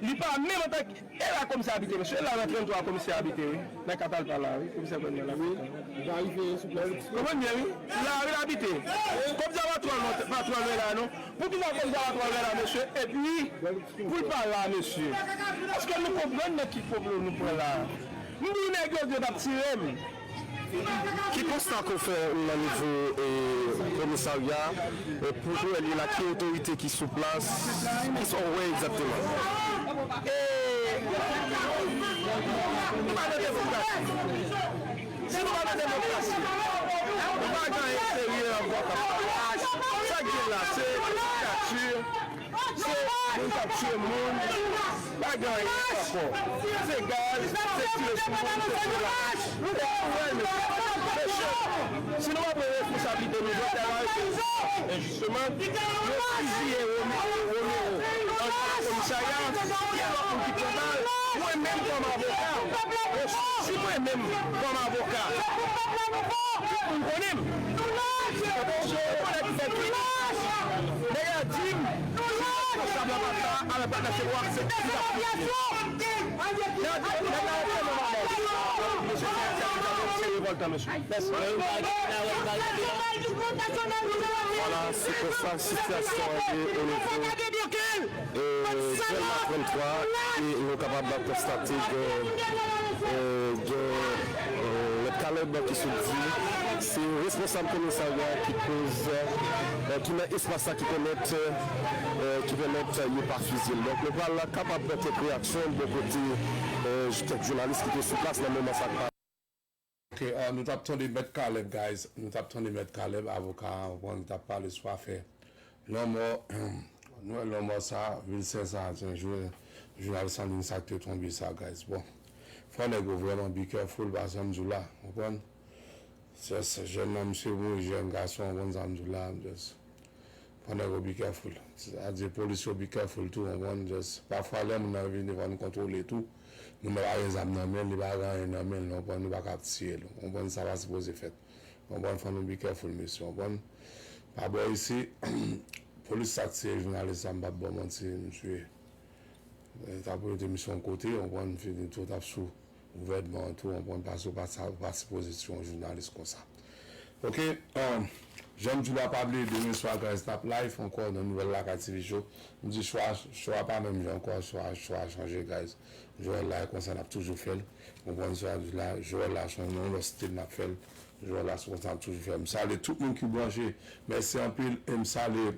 li pa menm antanke, e la komisè abite, mesye, e la nan tranntwa komisè abite, wi, nan Katalpa la, wi, komisè gouvènman la. Konprann byen, wi, la, wi, l abite. Komisè pa twò lwen, pa twò lwen la, non. Poukisa komisè pa twò lwen la, mesye, epi, pou l pa la, mesye? Èske nou konprann nan ki pwoblèm nou pran la? M di nèg yo di yo t ap tire m. Ki konsta ke w fè nan nivo, e, komisarya, e, pou jwenn li la, ki otorite ki sou plas, kisa w wè egzakteman? E, nou pa nan demokrasi. Si nou pa nan demokrasi, nou pa gen anyen serye ankò k ap pale. Sa k gen la, se diktatè. Se moun k ap tiye moun, pa gen anyen ankò. Se gaz, se tire sou moun, se tire la. Mesye, si nou pa pran responsablite nou, jodi a la, enjisman, yo fiziye Romeo, Romeo, andedan komisarya, gen lòt moun ki pran bal. Mwen menm kòm avoka, si mwen menm kòm avoka, tout moun konnen m. Nèg la di m, si responsab la pa t la, alè pa t la, se pou aksepte. Nèg la di, nèg la di, mesye, se, se, se revòltan, mesye. Vwala, se konsa sitiyasyon an ye o nivo, e, Dèlma tranntwa, e nou kapab konstate gen, e, gen, e, Mèt Caleb ki sot di se responsab komisarya ki koz, e, ki nan espas la ki pèmèt, e, ki pèmèt yo pa fizye l. Donk, nou pral kapab pran kèk reyaksyon bò kote, e, kèk jounalis ki te sou plas nan moman sa k pase. Ok, ah, nou t ap tande Mèt Caleb, guys. Nou t ap tande Mèt Caleb, avoka an, bon, li t ap pale sou afè lanmò. Nou wè lanmò sa, vilsè sa, se jou-, jounalis an liy sa ki te tonbe sa, guys. Bon, fò nèg yo vrèman be careful, paske m di w la, konprann? Just, jèn nonm se mouri, jèn gason, konprann sa m di w la, just. Fò nèg yo be careful. Sètadi, polis yo be careful tou, konprann? Just, pafwa, lè moun nan vin devan nou kontwole tou, moun nan pa gen zam nan men l, li pa gen anyen nan men l, nou konprann, nou pa ka ap tiye l, konprann, sa pa sipoze fèt. Konprann, fò nou be careful, mesye, konprann? Pa bò isi, polis sa k tiye jounalis la, m p ap ba w manti, misye, eh, t ap rete misye yon kote, w konprann, fini tou, t ap sou gouvènman an tou, w konprann, paske w pa sa, w pa sipoze tiye yon jounalis konsa. Ok, um, jan m di w la, pa bliye, demen swa, guys, n ap live ankò nan Nouvèl Lakay T V Show. M di show a, show a pa menm jan ankò, show a, show a chanje, guys. Joel la, e konsa n ap toujou fè l. Ou konprann sa m di la, Joel la, se yon lòt stil n ap fè l. Joel la, se konsa n ap toujou fè l. M salye tout moun ki branche. Mèsi anpil, e m salye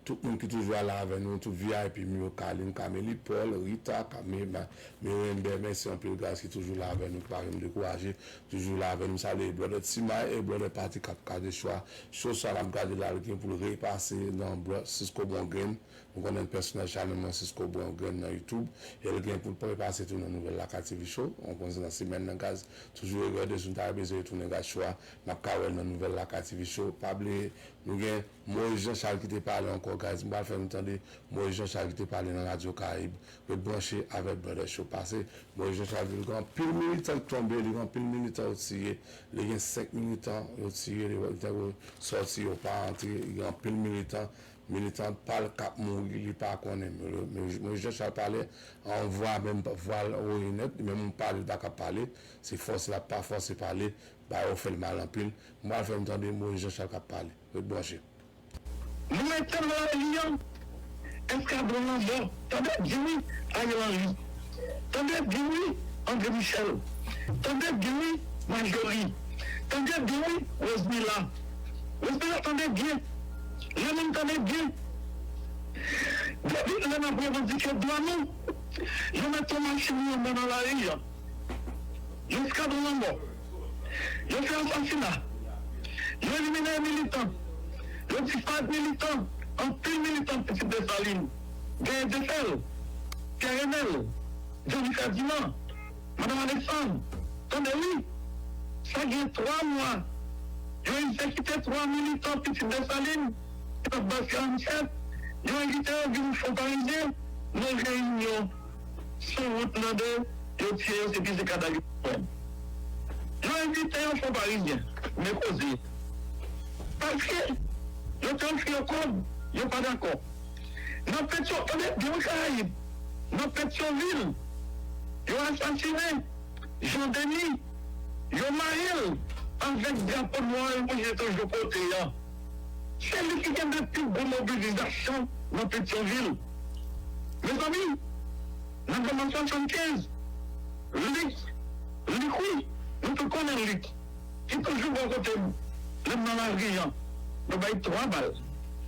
tout moun ki toujou la avè nou, tout V I P m yo, Kalin, Kameli, Paul, Rita, Kame-, Ma-, Mirembe, mèsi anpil, guys, ki toujou la avè nou, ki pa janm dekouraje, toujou la avè nou. M salye brother Timay e brother Patrick k ap gade show a. Show sa n ap gade la, li gen pou l repase nan bro-, Cisco Bon Grenn. Nou konnen pèsonaj chanèl mwen Cisco Bon Grenn nan YouTube, e l gen pou l repase tou nan Nouvèl Lakay T V Show. Ou konnen se nan semèn nan, guys. Toujou regade si nou ta bezwen retounen gade show a, n ap ka wè l nan Nouvèl Lakay T V Show. Pa bliye, nou gen Moïse Jean Charles ki te pale ankò, guys. M pral fè nou tande Moïse Jean Charles ki te pale nan Radyo Karayib. Ret branche avèk Brother Show. Pase Moïse Jean Charles, li gen anpil militan ki tonbe, li gen anpil militan yo tiye, li gen senk militan yo tiye, li, li te sòti, yo pa antre, li gen anpil militan, militan pa l k ap mouri, li pa konnen. Men, men, men Moïse Jean Charles pale an vwa, menm vwa l woye nèt, li menm pale, li pa ka pale, se fòse l ap pa fòse pale, ba yo fè l mal anpil. M pral fè nou tande Moïse Jean Charles k ap pale. Ret branche. Nou mete nan lari an, Eskadwon Lanmò. Tande byen wi, Ariel Henry. Tande byen wi, André Michel. Tande byen wi, Marjorie. Tande byen wi, Rosemila. Rosemila, tande byen. Lemonn, tande byen. Depi lè n ap revandike dwa nou, yo mete yon machin lanmò nan lari an. Yon eskadwon lanmò. Yo fè asasina. Yo elimine militan. Yo disparèt militan. Anpil militan Pitit Desalin. Gaye Defèl, Pyè Renèl, Johnny Ferdinand, Madanm Alexandre. Tande wi. Sa gen twa mwa. Yo egzekite twa militan Pitit Desalin. Yo t ap bay karannsenk. Yo envite yo vin Fon Parizyen nan reyinyon. Sou wout nan de, yo tiye yo, se pise kadav yo jwenn. Yo envite yo Fon Parizyen, men koze. Paske yo te ofri yo kòb, yo pa dakò. Nan Petyon, tande byen wi Karayib, nan Petyonvil, yo asasinen Jean Denis, yo mare l avèk drapo nwa e wouz yo toujou pote a. Se li ki gen de pi gwo mobilizasyon nan Petyonvil. Mezanmi, nan Dèlma swasannkenz, Lik, Lik wi, nou tout konnen Lik, ki toujou bò kote m, lè m nan lari an, yo bay twa bal,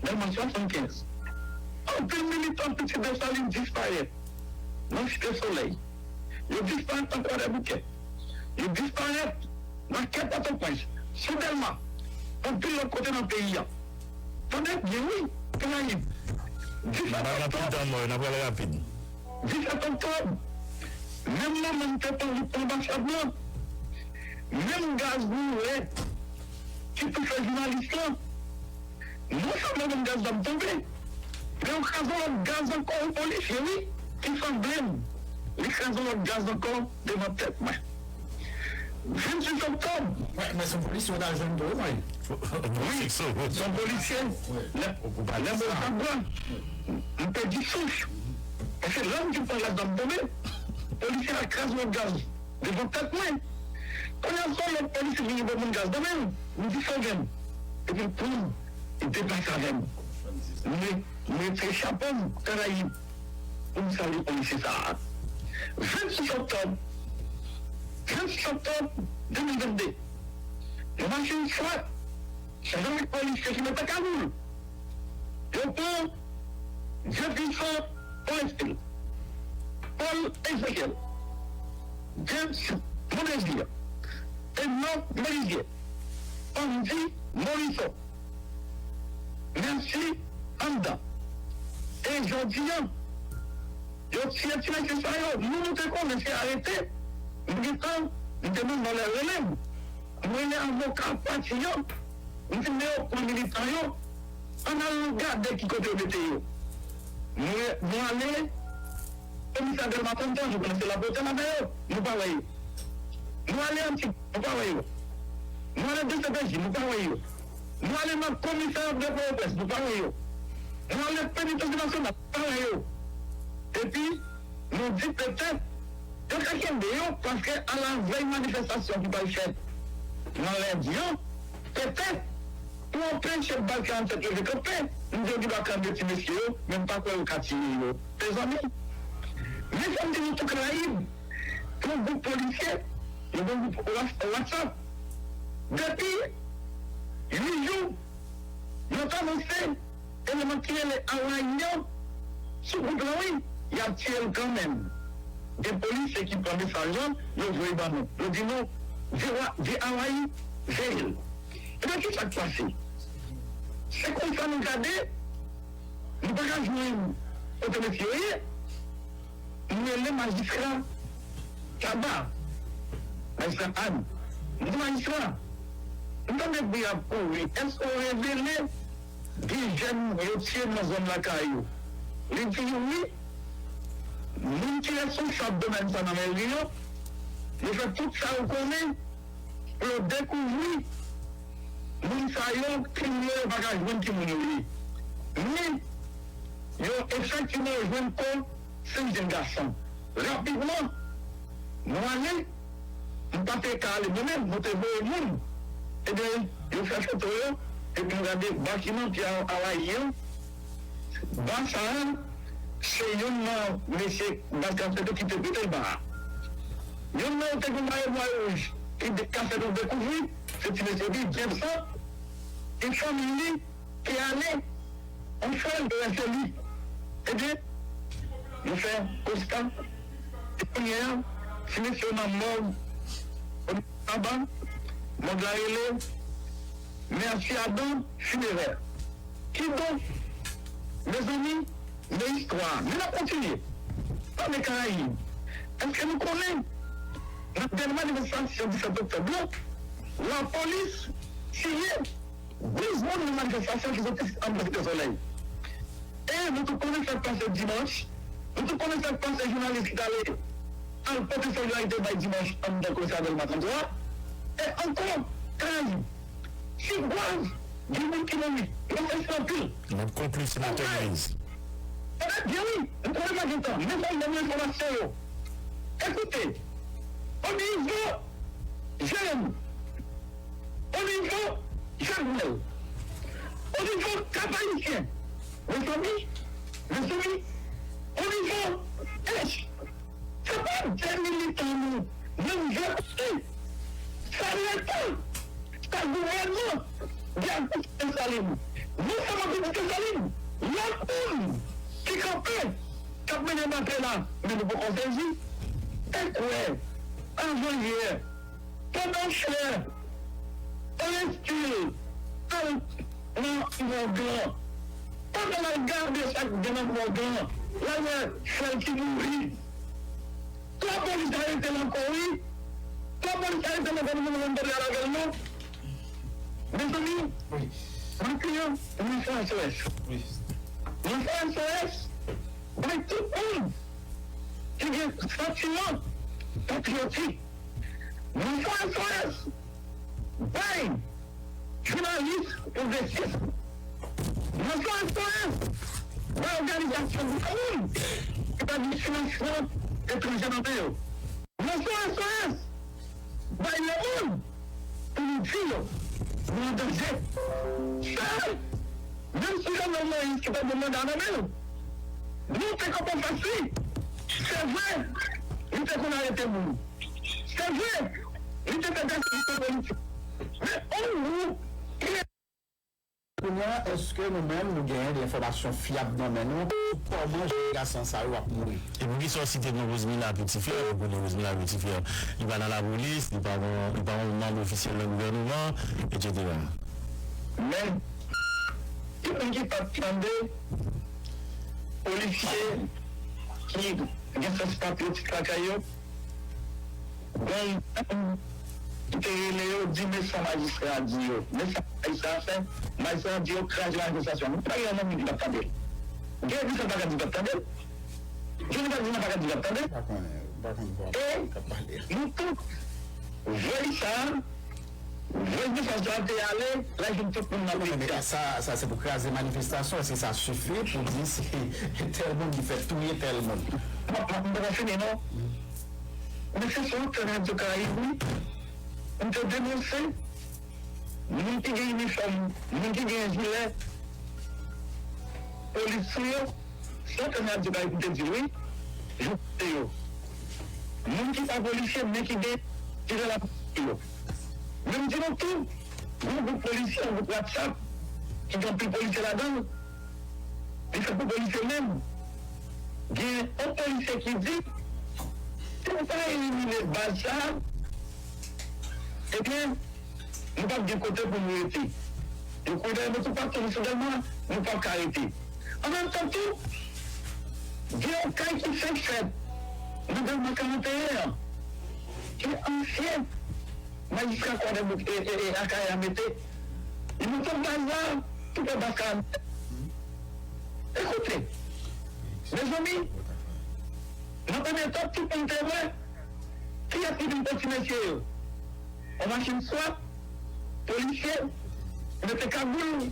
Dèlma swasannkenz. Anpil militan Pitit Desalin disparèt nan Site Solèy. Yo disparèt nan Kwadèboukè. Yo disparèt nan kè Pòtoprens, sou Dèlma, anpil lòt kote nan peyi a. Tande byen wi, Karayib. Disèt oktòb, disèt oktòb, menm moman m te pran wout pou anbasad lan, menm gaz nou wè ki toufe jounalis lan, non sèlman menm gaz la ap tonbe, men yo kraze yon lòt gaz ankò, yon polisye wi, ki sanble m. Li kraze yon lòt gaz ankò devan tèt mwen. Vennsis oktòb. Wi, men se yon polisye w ta jwenn tou, wi. Wi, se yon polisye. Lè, lè mwen t ap pran, m pèdi souf. Paske lè m fin pran gaz la m tonbe, polisye a kraze yon lòt gaz devan tèt mwen. Kounye a se yon lòt polisye ki vin pou moun gaz nan men l, m di sove m. Epi l pran m, li deplase avè m. M re-, m retire chapo m, Karayib, pou m salye polisye sa a. Vennsis oktòb, vennsis oktòb de mil vennde, yon machin swat chaje avèk polisye ki mete kagoul. Yo pran Jefferson Orestille, Paul Ezekiel, James Mondésir, Enoch Melizier, Andy Morisseau, Mercy Anda. E jodi a, yo tiye ti mesye sa yo. Nou, nou te konnen se arete. Nou gentan, nou te menm valè rele m. Mwen rele avoka pati yo. M di men yo pran militan yo. Ann al gade ki kote yo mete yo. Mwen, nou ale komisè Dèlma trannde, nou konnen se Lapotèl avè yo. Nou pa wè yo. Nou ale Antik, nou pa wè yo. Nou ale D C P J, nou pa wè yo. Nou ale nan komisarya de Pòtoprens, nou pa wè yo. Nou ale Penitansye Nasyonal, nou pa wè yo. Epi, nou di petèt, yo ka kenbe yo, paske alavèy manifestasyon ki pral fèt nan lendi an, petèt, pou anpeche bal karannsèt leve kanpe, nou di yo gen dwa kenbe ti mesye yo, men m pa kwè yo ka tiye yo. Mezanmi, men sa m di nou tou Karayib, pou gwoup polisye, yo gen gwoup Whats-, WhatsApp. Depi uit jou, yo t anonse eleman ki rele Awayi an sou gwoup lan, wi, y ap tiye l kanmenm. Gen polisye ki pran mesaj lan, yo voye ban nou. Yo di nou, di wa-, di Awayi, veye l. Ebyen, ki sa k pase? Se konsa nou gade, nou pa ka jwenn kote mesye yo ye. M rele majistra Taba, majistra Ann. M di, "Majistra, m tande bri ap kouri. Èske w revele de jèn yo tiye nan zòn lakay ou?" Li di, "Wi, moun ki responsab domèn sa nan meri an, yo fè tout sa yo konnen pou yo dekouvri moun sa yo, ki moun yo, yo pa ka jwenn ki moun yo ye. Men, yo efektivman yo jwenn kò senk jenn gason. Rapidman, nou ale, nou pa te ka ale mwen menm, nou te voye moun. Ebyen, yo fè foto yo, epi nou gade bakiman ki a, Awayi an, ba sa a, se youn nan mesye baz karannsèt yo ki te pote l ba a. Youn nan yo te gen mayo nwa e wouj ki de-, kansè te dekouvri, se ti mesye Bi, James lan, e fanmi li te ale, yon frè l te rete li. Ebyen, nou fè konsta, e kounye a, ti mesye yo nan mòg, anba, mòg la rele, Mèsi Adan, Finerè. Kidonk, mezanmi, men istwa a. Men n ap kontinye. Tande Karayib. Èske nou konnen, nan dènye manifestasyon disèt oktòb la, lapolis tiye douz moun nan manifestasyon ki soti ann Site Solèy? E nou tout konnen sa k pase dimanch. Nou tout konnen sa k pase jounalis ki t ale al pote solidarite bay dimanch anndan komisarya Dèlma trant twa. E ankò, Karayib, Tigwav, gen moun ki mouri. Yo fè sa anpil. N ap konkli, Senatè Moïse. Sa va byen, wi. M konnen pa gen tan. Men fò m ban nou enfòmasyon yo. Ekoute, o nivo Jeremi, o nivo Jakmèl, o nivo Kap Ayisyen, mezanmi, mezanmi, o nivo H, se pa de militan nou, nou vle kote. Sa Leta, sa gouvènman di ak Pitit Desalin. Nou, sa mwen di Pitit Desalin, lòt moun ki kanpe, k ap mennen batay la, men nou poko sezi. Ekwè, avan yè, pandan chè, Onestil al nan mòg lan. Pandan l al gade sa k gen nan mòg lan, l al wè frè l ki mouri. Lapolis arete l ankò, wi. Lapolis arete l ankò, nou pa konn kote l al avè l, non. Mezanmi, maten an, mwen fè S O S. Mwen fè S O S bay tout moun ki gen santiman patriyotik. Mwen fè S O S bay jounalis pwogresis. Mwen fè S O S bay òganizasyon granmoun ki pa gen finansman etranje nan men yo. Mwen fè S O S bay lemonn pou nou di yo, nou an danje. Sa, menm si Jovenel Moïse ki pa gen manda nan men l, nou te kanpe fas li. Se vre, li te konn arete moun. Se vre, li te fè pèsekisyon politik. Men yon gwoup ki Kounye a, èske nou menm, nou genyen de enfòmasyon fyab nan men nou sou kòman jèn gason sa yo ap mouri? E poukisa w site non Rosemila Petit-Frère? Ou konnen Rosemila Petit-Frère, li pa nan lapolis, li pa yon, li pa yon manm ofisyèl nan gouvènman, etsetera. Men, gen moun ki pa t tande polisye ki gen sans patriyotik lakay yo, gen yon moun ki te rele yo, di men sa majistra a di yo, men sa majistra a fè, majistra a di yo kraze manifestasyon. Nou pa gen yon moun ki p ap tande l. Gen di sa l pa ka di l ap tande l. Gen di sa l pa ka di l ap tande l. Pa konnen, pa konn vwa k ap pale a. E nou tout, vòlè sa a, Voye mesaj la te ale, l al jwenn tout moun nan peyi a. Sa, sa se pou kraze manifestasyon, èske sa sifi pou di se tèl moun ki fè touye tèl moun? M pa fini non. Men se sou antèn Radyo Karayib wi. M te denonse moun ki gen inifòm, moun ki gen jilè polis sou yo. Sèten radyo bay pou te di wi, joute yo. Moun ki pa polisye, men ki gen tire la pou yo. Men m di nou tou, gen yon gwoup polisye, yon gwoup WhatsApp, ki gen anpil polisye ladan l, li fèt pou polisye menm. Gen yon polisye ki di, si nou pa elimine baz sa a, ebyen, nou p ap gen kote pou nou rete. Yo kouri dèyè nou toupatou, nou sou Dèlma, nou p ap ka rete. An menm tan tou, gen yon kay ki fenk fèt nan Dèlma karannteyen an, ke ansyen majistra Kwadèbouk e, e, e Akayè a mete. Li mete yon baz la, tou prè baz karannteyen. Ekoute, mezanmi, nan premye tan, tout moun te wè kiyès ki vin pran ti mesye yo. Yon machin swat, polisye, mete kagoul.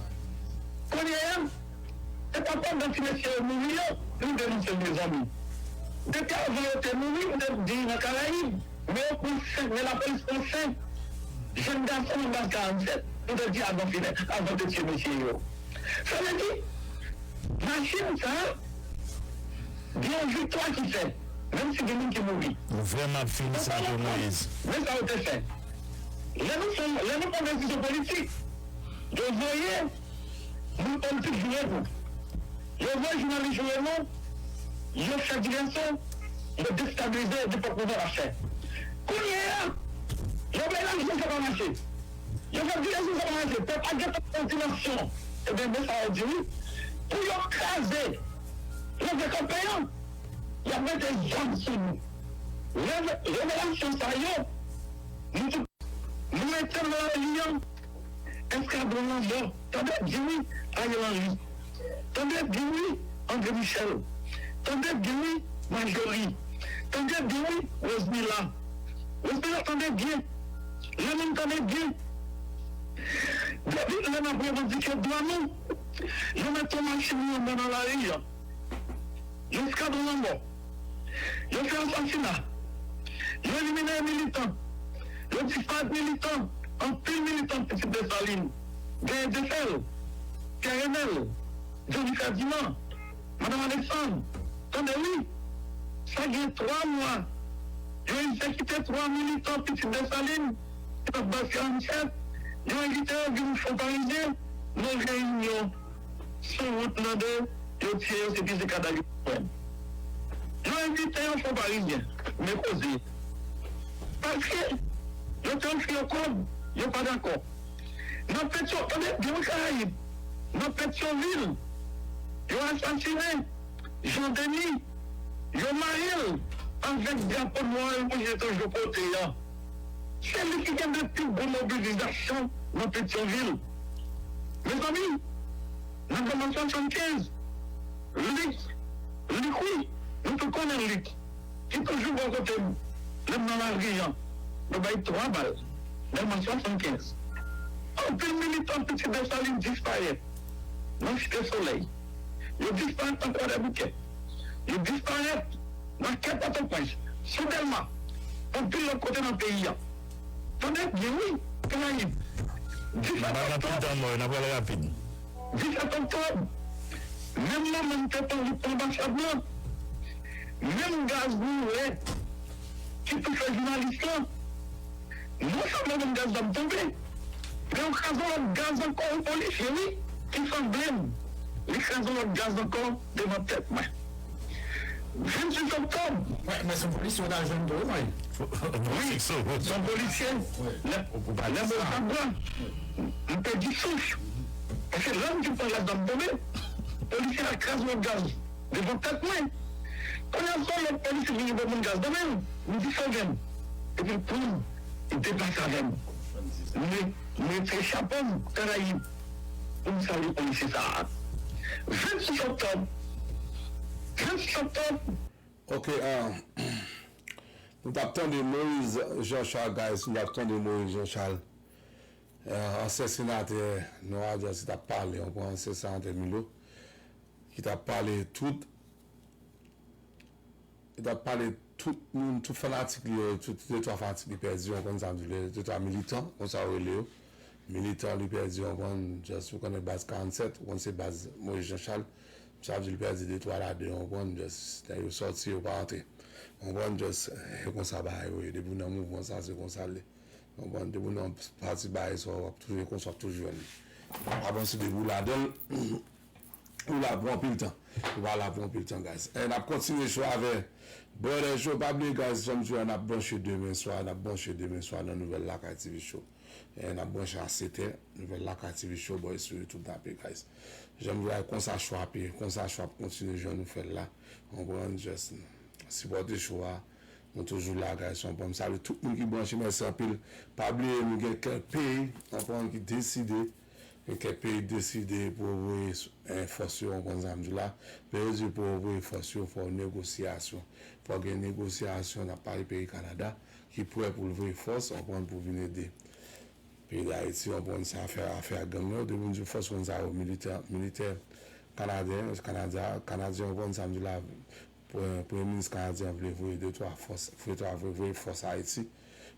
Kounye a, se pa pandan ti mesye yo mouri yo, nou denonse l, mezanmi. Depi avan yo te mouri, m te di nan Karayib, men yo pran senk, men lapolis pran senk jèn gason nan baz karannsèt, m te di avan finè, avan te tiye mesye yo. Sa vle di, machin sa a, gen yon viktwa ki fèt, menm si gen moun ki mouri. Nou vrèman ap fini sa, Jovenel Moïse. Men sa yo te fè. Lè nou fè, lè nou pran desizyon politik, yo voye moun politik joure nou. Yo voye jounalis joure nou. Yo fè divèsyon. Yo destabilize nenpòt mouvman n ap fè. Kounye a, yo bay lajan, sa pa mache. Yo fè divèsyon, sa pa mache. Pèp la gentan pran dimansyon. Ebyen, men sa yo di wi. Pou yo kraze leve kanpe an, y ap mete zam sou nou. Reve-, revelasyon sa yo, nou tou, nou mete nan lari an, eskadwon lanmò. Tande byen wi, Ariel Henry. Tande byen wi, André Michel. Tande byen wi, Marjorie. Tande byen wi, Rosemila. Rosemila, tande byen. Lè moun tande byen. Depi lè n ap revandike dwa nou, yo mete yon machin lanmò nan lari an. Yon eskadwon lanmò. Yo fè asasina. Yo elimine militan. Yo disparèt militan. Anpil militan pitit Desalin. Genyen Defèl, Pyè Renèl, Johnny Ferdinand, Madanm Alexandre. Tande wi. Sa gen twa mwa. Yo egzekite twa militan pitit Desalin ki t ap bay karannsèt. Yo envite yo vin Fon Parizyen nan reyinyon. Sou wout nan de, yo tiye yo, se pye se kadav yo jwenn. Yo envite yo Fon Parizyen, men koze. Paske yo te ofri yo kòb, yo pa dakò. Nan Petyon, tande byen wi Karayib, nan Petyonvil, yo asasinen Jean Denis, yo mare l avèk drapo nwa e wouj etranj yo pote a. Se li ki gen de pi gwo mobilizasyon nan Petyonvil. Mezanmi, nan Dèlma swasannkenz, Lik, Lik wi, nou tout konnen Lik, ki toujou bò kote m, lè m nan lari an, yo bay twa bal, Dèlma swasannkenz. Anpil militan pitit Desalin disparèt nan Site Solèy. Yo disparèt nan Kwadèboukè. Yo disparèt nan kè Pòtoprens, sou Dèlma, anpil lòt kote nan peyi a. Tande byen wi, Karayib. Disèt oktòb. N ap pran tan mò, n ap pale rapid. Disèt oktòb, menm moman m te pran wout pou anbasad lan, menm gaz nou wè ki touche jounalis lan, non sèlman menm gaz la ap tonbe, men yo kraze yon lòt gaz ankò, yon polisye wi, ki sanble m, li kraze yon lòt gaz ankò devan tèt mwen. Vennsis oktòb. Wi, men se yon polisye w ta jwenn tou wi. Wi, se yon polisye. Lè, lè mwen t ap pran, m pèdi souf. Paske lè m fin pran gaz la m tonbe, polisye a kraze yon lòt gaz devan tèt mwen. Kounye a se yon lòt polisye vini ban mwen gaz nan men l, m di sove m. Epi l pran m, li deplase avè m. M re-, m retire chapo m, Karayib, pou m salye polisye sa a. Vennsis oktòb, vennsis oktòb. Ok, ah, nou t ap tande Moïse Jean Charles, guys, nou t ap tande Moïse Jean Charles. Eh, ansyen senatè Nora Jones ki t ap pale, w konprann, ansyen senatè Milo, ki t ap pale tout, ki t ap pale tout moun, tout fanatik li yo, tout de twa fanatik li pèdi, w konprann sa m di w, de twa militan, konsa yo rele yo. Militan li pèdi, w konprann, just ou konnen baz karannsèt, ou konn se baz Moïse Jean Charles, m sa di l pèdi de twa ladan yo, w konprann, just nèg yo sòti, yo pa antre. W konprann, just, e konsa bagay yo ye, depi w nan mouvman sa, se konsa l ye. W konprann, depi w nan pati bagay sa, w ap toujou, e konsa w ap toujou jwenn li. Avanse depi w ladan l, ou la pou anpil tan. Ou pa la pou anpil tan, guys. E n ap kontinye show avè Brother Show. Pa bliye, guys, janm di w, n ap branche demen swa, n ap branche demen swa nan Nouvèl Lakay T V Show. E n ap branche a sèt è, Nouvèl Lakay T V Show, boy, sou YouTube n ap ye, guys. Janm di w, konsa show ap ye, konsa show ap kontinye jan nou fè l la. W konprann, just sipòte show a. Nou toujou la, guys, w konprann. M salye tout moun ki branche, mèsi anpil. Pa bliye, nou gen kèk peyi, w konprann, ki deside Gen kèk peyi deside pou yo voye, eh, fòs yo, w konprann sa m di w la. Lè yo di pou yo voye fòs yo, fò negosyasyon. Fò gen negosyasyon, n ap pale peyi Kanada, ki prè pou l voye fòs, w konprann, pou vin ede peyi Dayiti, w konprann, sa afè, afè a gang yo. Depi m di w fòs, w konn sa yo, militè, militè kanadyen, kanadyen, kanadyen, w konprann sa m di w la, Premye, premye minis kanadyen an vle voye de twa fòs, voye twa, voye, voye fòs Ayiti.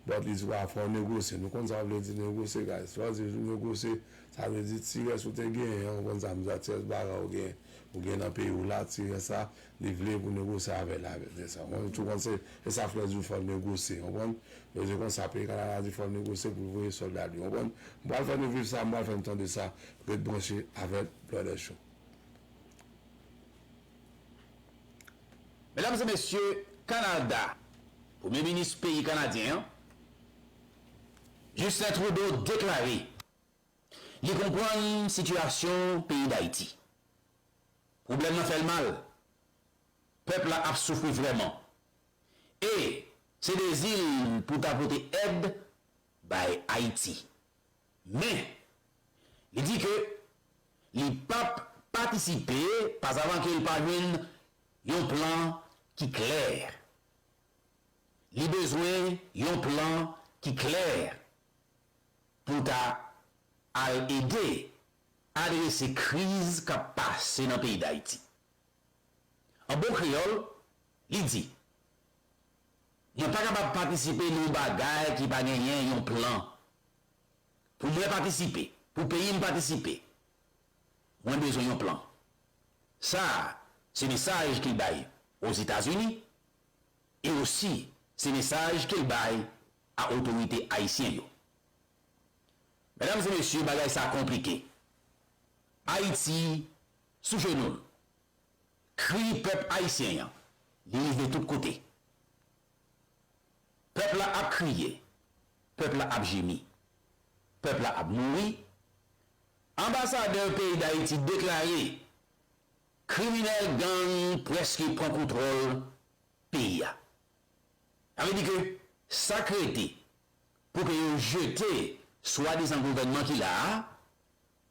But li di, "Wa, fò negosye." Nou konn sa w vle di negosye, guys. Lè w di negosye, sa vle di ti rès ou te genyen an, ou konprann sa m di a, ti rès bagay ou genyen, ou genyen nan peyi w la, ti rès sa, li vle pou negosye avè l, avè l, se sa. Ou tou konn se, e sa frè di w fò negosye, ou konprann? Yo di konsa, peyi Kanada di fò negosye pou l voye sòlda li, ou konprann? M pral fè nou viv sa, m pral fè nou tande sa, ret branche avèk Brother Show. Medam e mesye, Kanada, premye minis peyi kanadyen an, Justin Trudeau deklare li konprann sitiyasyon peyi Dayiti. Pwoblèm nan fè l mal. Pèp la ap soufri vrèman. E se dezi l pou ta pote èd bay Ayiti. Men, li di ke li p ap patisipe pasavan ke l pa jwenn yon plan ki klè. Li bezwen yon plan ki klè pou ta al ede adrese kriz k ap pase nan peyi Dayiti. An bon kreyòl, li di, "Mwen pa kapab patisipe nan yon bagay ki pa genyen yon plan. Pou mwen patisipe, pou peyi m patisipe, mwen bezwen yon plan." Sa a, se mesaj ke l bay Ozetazini, e osi, se mesaj ke l bay a otorite ayisyen yo. Medam e mesye, bagay sa a konplike. Ayiti sou jenou l. Kri pèp ayisyen an, li rive tout kote. Pèp la ap kriye, pèp la ap jemi, pèp la ap mouri. Anbasadè peyi Dayiti deklare kriminèl gang prèske pran kontwòl peyi a. Sa vle di ke sa k rete pou ke yo jete swadizan gouvènman ki la a,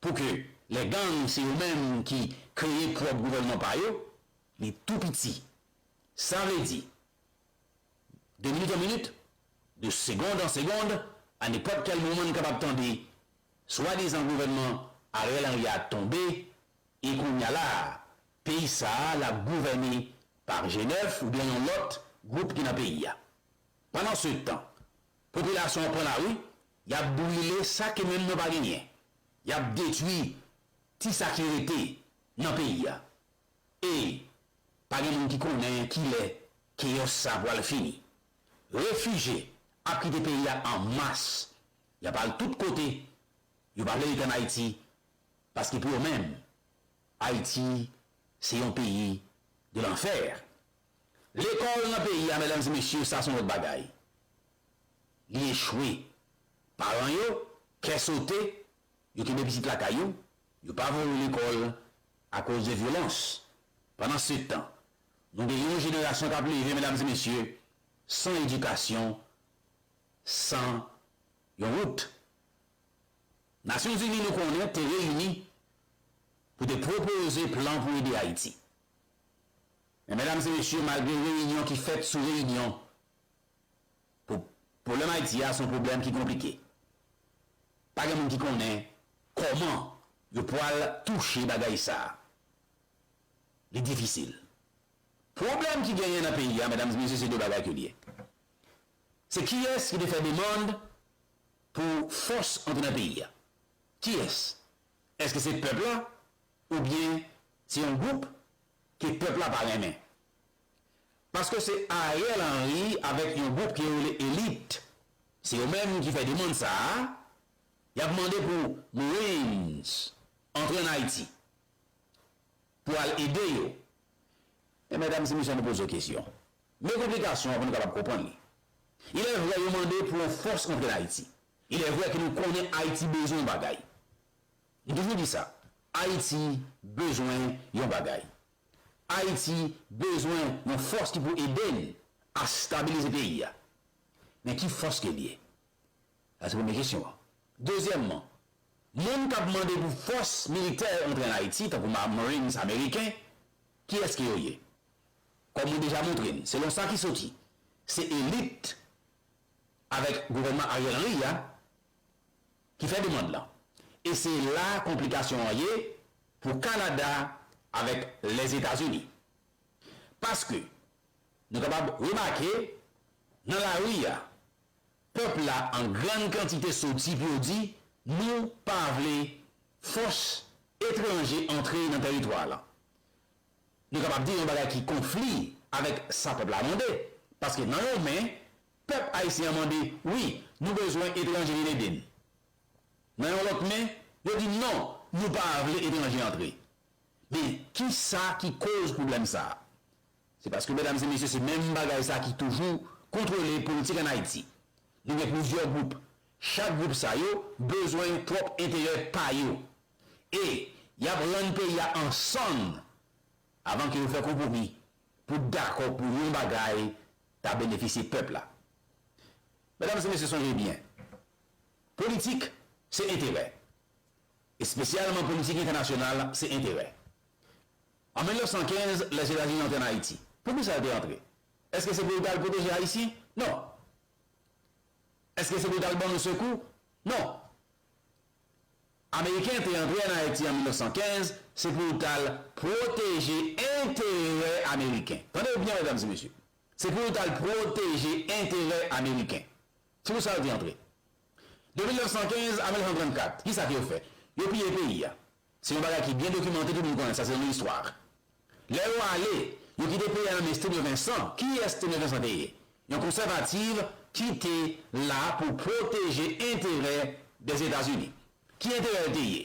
pou ke lè gang se yo menm ki kreye pwòp gouvènman pa yo, li tou piti. Sa vle di, de minit an minit, de segond an segond, a nenpòt kèl moman n kapab tande swadizan gouvènman Ariel Henry a tonbe, e kounye a la a, peyi sa a l ap gouvène pa G nèf oubyen yon lòt gwoup ki nan peyi a. Pandansetan, popilasyon an pran lari, y ap brile sa ke menm nou pa genyen. Y ap detwi ti sa ki rete nan peyi a. E pa gen moun ki konnen kilè keyòs sa pral fini. Refijye ap kite peyi a an mas. Y ap al tout kote. Yo pa vle rete ann Ayiti. Paske pou yo menm, Ayiti se yon peyi de lanfè. Lekòl nan peyi a, medam e mesye, sa se yon lòt bagay. Li echwe. Paran yo, kè sote, yo kenbe pitit lakay yo, yo pa voye yo lekòl akoz de vyolans. Pandansetan, nou gen yon jenerasyon k ap leve, medam e mesye, san edikasyon, san yon wout. Nasyonzini, nou konnen, te reyini pou te pwopoze plan pou ede Ayiti. Men, medam e mesye, malgre reyinyon ki fèt sou reyinyon, pou pwoblèm Ayiti a se yon pwoblèm ki konplike. Pa gen moun ki konnen kòman yo pral touche bagay sa a. Li difisil. Pwoblèm ki genyen nan peyi a, medam e mesye, se de bagay ke l ye. Se kiyès ki te fè demann pou fòs antre nan peyi a? Kiyès? Èske se pèp la? Oubyen se yon gwoup ke pèp la pa renmen? Paske se Ariel Henry avèk yon gwoup ke yo rele elit. Se yo menm ki fè demann sa a. Y ap mande pou Marines antre ann Ayiti pou al ede yo. Men medam e mesye, ann nou poze yo kesyon. Men konplikasyon an pou nou kapab konprann li. Il est vrai, yo mande pou yon fòs antre ann Ayiti. Il est vrai ke nou konnen Ayiti bezwen yon bagay. M toujou di sa, Ayiti bezwen yon bagay. Ayiti bezwen yon fòs ki pou ede n a stabilize peyi a. Men ki fòs ke l ye? Sa se premye kesyon an. Dezyèmman, moun k ap mande pou fòs militè antre ann Ayiti, tankou ma- Marines ameriken, kiyès ke yo ye? Kòm mwen deja montre n, selon sa ki soti, se elit avèk gouvènman Ariel Henry a ki fè demann lan. E se la konplikasyon an ye pou Kanada avèk Lèzetazini. Paske nou kapab remake nan lari a, pèp la an grann kantite soti pou yo di nou pa vle fòs etranje antre nan tèritwa la. Nou kapab di yon bagay ki konfli avèk sa pèp la mande, paske nan yon men, pèp ayisyen an mande, wi, nou bezwen etranje vin ede n. Nan yon lòt men, yo di non, nou pa vle etranje antre. Men, ki sa ki koz pwoblèm sa a? Se paske, medam e mesye, se menm bagay sa ki toujou kontwole politik ann Ayiti. Nou gen plizyè gwoup. Chak gwoup sa yo bezwen pwòp enterè pa yo. E y ap rann peyi a ansanm avan ke yo fè konpwomi pou dakò pou yon bagay ta benefisye pèp la. Medam e mesye, sonje byen, politik se enterè. Espesyalman politik entènasyonal, se enterè. An mil nèf san kenz, Lèzetazini antre ann Ayiti. Poukisa yo te antre? Èske se pou yo t al pwoteje Ayisyen? Non. Èske se pou yo t al ban nou sekou? Non. Ameriken te antre ann Ayiti an mil nèf san kenz, se pou yo t al pwoteje enterè ameriken. Tande byen, medam e mesye. Se pou yo t al pwoteje enterè ameriken. Se pou sa yo te antre. De mil nèf san kenz a mil nèf san trannkat, kisa ke yo fè? Yo piye peyi a. Se yon bagay ki byen dokimante, tout moun konnen sa, se nan listwa. Lè yo ale, yo kite peyi a nan men Sténio Vincent. Kiyès Sténio Vincent te ye? Yon konsèvativ ki te la pou pwoteje enterè Lèzetazini. Ki enterè l te ye?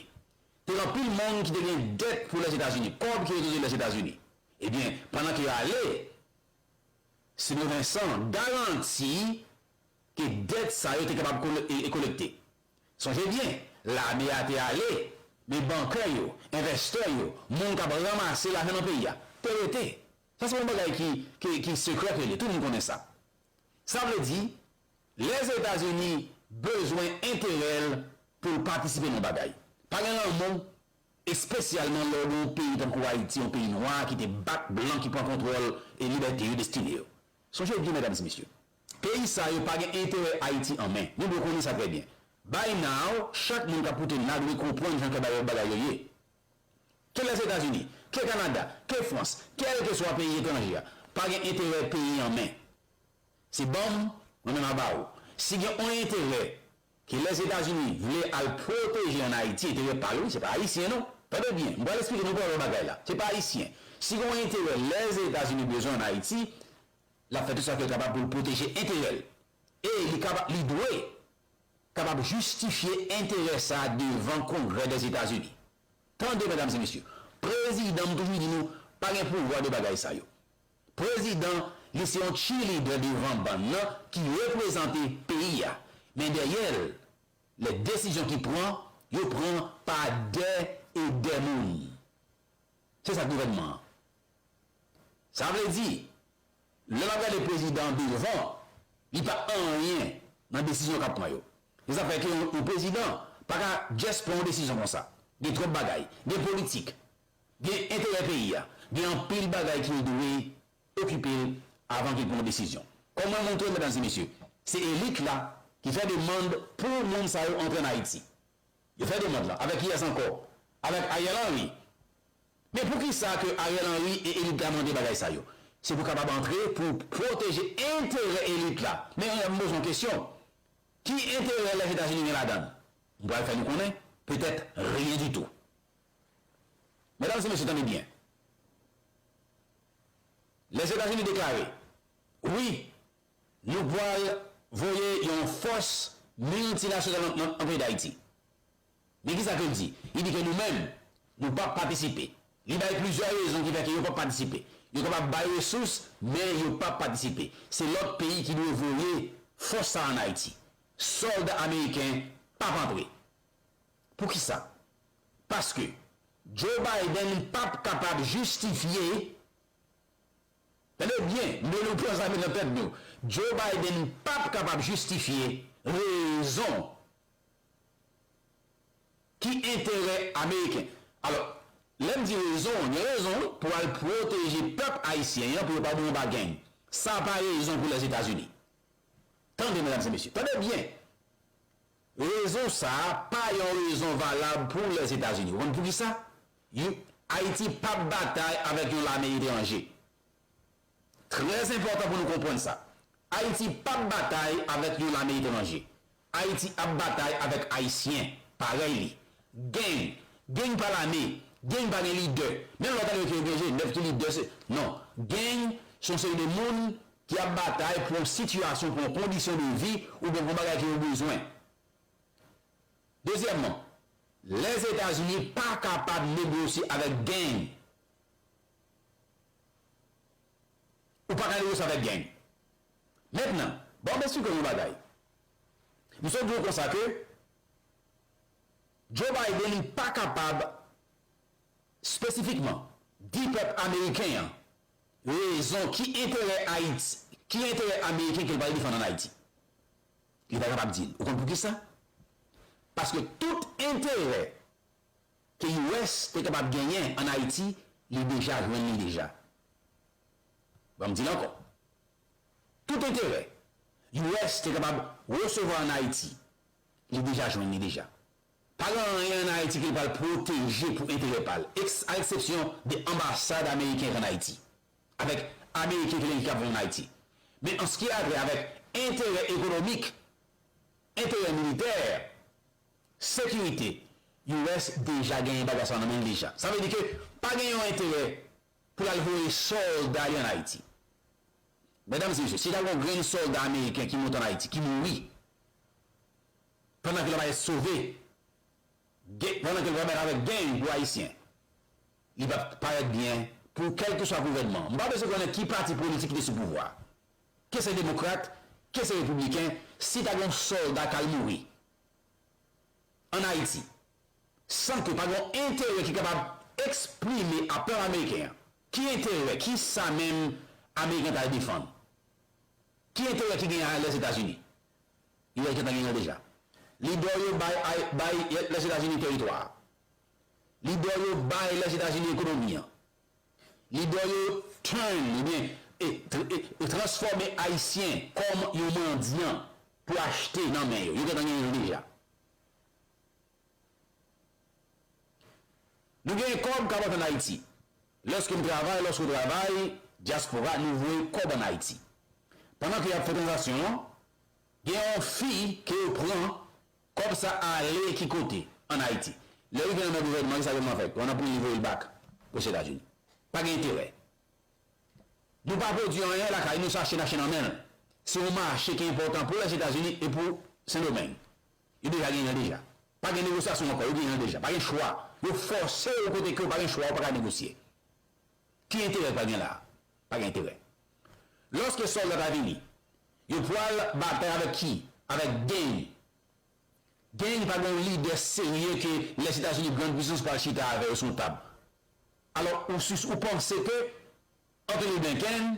Te gen anpil moun ki te gen dèt pou Lèzetazini, kòb ki rete Lèzetazini. Ebyen, pandan ke yo ale, Sténio Vincent garanti ke dèt sa yo te kapab kole- e- e kolekte. Sonje byen, lame a te ale, men bankè yo, envestè yo, moun k ap ranmase lajan nan peyi a, te rete. Sa se yon bagay ki, ki, ki sekrè ke li ye, tout moun konnen sa. Sa vle di, Lèzetazini bezwen enterè l pou l patisipe nan bagay. Pa gen lanmou, espesyalman lè w gen yon peyi tankou Ayiti, yon peyi nwa ki te bat blan ki pran kontwòl e libète yo, destine yo. Sonje byen, medam e mesye, peyi sa yo pa gen enterè Ayiti an men. Nou dwe konnen sa trè byen. By now, chak moun k ap koute n la dwe konprann jan ke bagay, bagay yo ye. Ke Lèzetazini, ke Kanada, ke Frans, kèlkeswa peyi etranje a, pa gen enterè peyi an men. Se ban m, mwen menm a ba ou. Si gen yon enterè ke Lèzetazini vle al pwoteje ann Ayiti, enterè pa l wi, se pa ayisyen non. Tande byen, m pral esplike nou pwoblèm bagay la. Se pa ayisyen. Si gen yon enterè Lèzetazini bezwen ann Ayiti, l ap fè tout sa ke l kapab pou l pwoteje enterè l. E li kapab, li dwe kapab jistifye enterè sa a devan Kongrè Dèzetazini. Tande, medam e mesye, prezidan, m toujou di nou, pa gen pouvwa de bagay sa yo. Prezidan, li se yon cheerleader devan bann nan ki reprezante peyi a. Men dèyè l, lè desizyon ki pran, yo pran pa dè e dè moun. Se sa gouvènman an. Sa vle di, lè n ap gade prezidan devan, li pa anyen nan desizyon k ap pran yo. Se sa fè ke yon, yon prezidan pa ka just pran yon desizyon konsa. Gen twòp bagay, gen politik, gen enterè peyi a, gen anpil bagay ke l dwe okipe l avan ke l pran yon desizyon. Kòm mwen montre, medam e mesye, se elit la ki fè demann pou moun sa yo antre ann Ayiti. Yo fè demann lan. Avèk kiyès ankò? Avèk Ariel Henry. Men poukisa ke Ariel Henry e elit la mande bagay sa yo? Se pou kapab antre, pou pwoteje enterè elit la. Men m poze yon kesyon. Ki enterè Lèzetazini gen ladan l? M pral fè nou konnen, petèt ryen ditou. Medam e mesye, tande byen. Lèzetazini deklare, wi, nou pral voye yon fòs miltinasyonal nan, nan, nan peyi Dayiti. Men kisa ke l di? Li di ke nou menm, nou p ap patisipe. Li bay plizyè rezon ki fè ke yo p ap patisipe. Yo kapab bay resous, men yo p ap patisipe. Se lòt peyi ki dwe voye fòs sa a ann Ayiti. Sòlda ameriken p ap antre. Poukisa? Paske Joe Biden p ap kapab jistifye, tande byen, m vle nou pran sa met nan tèt nou, Joe Biden p ap kapab jistifye rezon ki enterè ameriken. Alò, lè m di rezon, gen rezon wi pou al pwoteje pèp ayisyen an pou yo pa mouri anba gang. Sa pa rezon pou Lèzetazini. Tande, medam e mesye, tande byen. Rezon sa a pa yon rezon valab pou Lèzetazini. Ou konn poukisa? Ayiti p ap batay avèk yon lame etranje. Trè enpòtan pou nou konprann sa. Ayiti p ap batay avèk yon lame etranje. Ayiti ap batay avèk Ayisyen parèy li. Gang. Gang pa lame. Gang pa gen lidè. Menm lè w tande yo ke yo gen G nèf ki lidè, se, non. Gang se yon seri de moun ki ap batay pou yon sitiyasyon, pou yon kondisyon de vi, oubyen pou yon bagay ke yo bezwen. Dezyèmman, Lèzetazini pa kapab negosye avèk gang. Ou pa ka negosye avèk gang. Mentnan, ban m eksplike w yon bagay. M sot di w konsa ke Joe Biden pa kapab espesifikman di pèp ameriken an rezon ki enterè Ayiti, ki enterè ameriken ke l pral defann ann Ayiti. Li pa kapab di l. Ou konn poukisa? Paske tout enterè ke U S te kapab genyen ann Ayiti, li deja jwenn li deja. Ban m di l ankò. Tout enterè U S te kapab resevwa ann Ayiti, li deja jwenn li deja. Pa gen anyen ann Ayiti ke l pral pwoteje pou enterè pa l, eks-, a eksepsyon de anbasad ameriken k ann Ayiti, avèk ameriken ki gen ki ap viv ann Ayiti. Men an ce qui a trait avèk enterè ekonomik, enterè militè, sekirite, U S deja genyen bagay sa nan men l deja. Sa vle di ke pa gen yon enterè pou l al voye sòlda li ann Ayiti. Medam e mesye, si ta gen yon grenn sòlda ameriken ki moute ann Ayiti, ki mouri, pandan ke l ap al sove, ge-, pandan ke l ap al avèk gang pou Ayisyen, li p ap parèt byen pou kèlkeswa gouvènman. M pa bezwen konnen ki pati politik ki te sou pouvwa. Ke se demokrat, ke se repibliken, si ta gen yon sòlda k al mouri ann Ayiti, san ke pa gen yon enterè ki kapab eksprime a pèp ameriken an, ki enterè, ki sa menm ameriken ta defann? Ki enterè ki genyen a Lèzetazini? Li gentan genyen l deja. Lidè yo bay, ay, bay Lèzetazini teritwa a. Lidè yo bay Lèzetazini ekonomi an. Lidè yo turn, oubyen, e, tr-, e, e transfòme Ayisyen kòm yon mandyan pou achte nan men yo. Yo gentan genyen l deja. Nou genyen kòb k ap antre ann Ayiti. Lèske m travay, lèske w travay, dyaspora, nou voye kòb ann Ayiti. Pandan ke y ap fè tranzaksyon an, gen yon fi ke yo pran, kòb sa ale ki kote? Ann Ayiti. Lè l rive nan men gouvènman, kisa gouvènman fè? Gouvènman pran li voye l back Ozetazini. Pa gen enterè. Nou pa pwodui anyen lakay nou, se achte n achte nan men l. Se yon mache ki enpòtan pou Lèzetazini e pou Sendomeng. Yo deja genyen l deja. Pa gen negosyasyon ankò, yo genyen l deja. Pa gen chwa. Yo fòse w kote ke w pa gen chwa, ou pa ka negosye. Ki enterè k pral gen la a? Pa gen enterè. Lòske sòlda ta vini, yo pral batay avèk ki? Avèk gang. Gang pa gen yon lidè serye ke Lèzetazini, grann pwisans, pral chita avè yo sou yon tab. Alò, ou sis-, ou panse ke Anthony Blinken,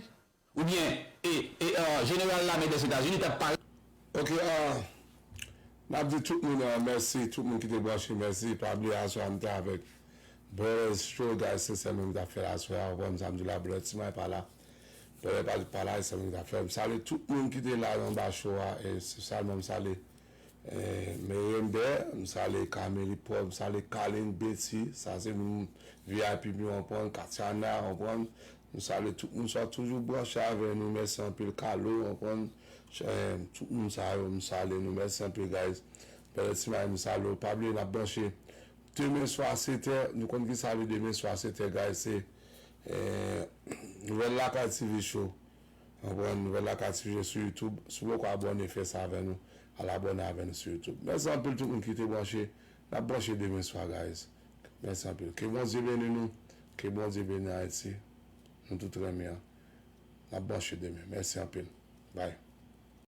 oubyen, e, e, e, jeneral lame Dèzetazini t ap pale. Ok, ah, n ap di tout moun, ah, mèsi, tout moun ki te branche, mèsi. Pa bliye aswè a m te avèk Brother Show, Guy Sensei menm ki t ap fè l aswè a, ou konprann sa m di w la, Brother Timay pa la. Brother Patrick pa la, e se menm ki t ap fè l. M salye tout moun ki te la anba show a, e espesyalman m salye Eh, Merembe, m salye Cameli Pop, m salye Kalin, Betty, sa se moun V I P m yo, konprann, Katiana, konprann. M salye tout moun sa toujou branche avè nou, mèsi anpil Kalo, konprann. Eh, tout moun sa yo, m salye nou, mèsi anpil guys. Bèl ti may, m salye w, pa bliye n ap branche. Demen swa a sèt è, nou konn ki sa vle demen swa a sèt è guys, se eh, Nouvèl Lakay T V Show. Konprann, Nouvèl Lakay T V Show sou YouTube. Si w poko abòne, fè sa avè nou. Al abòne avè nou sou YouTube. Mèsi anpil tout moun ki te branche. N ap branche demen swa guys. Mèsi anpil. Ke Bondye beni nou. Ke Bondye beni Ayiti. Nou tout renmen an. N ap branche demen. Mèsi anpil. Bye.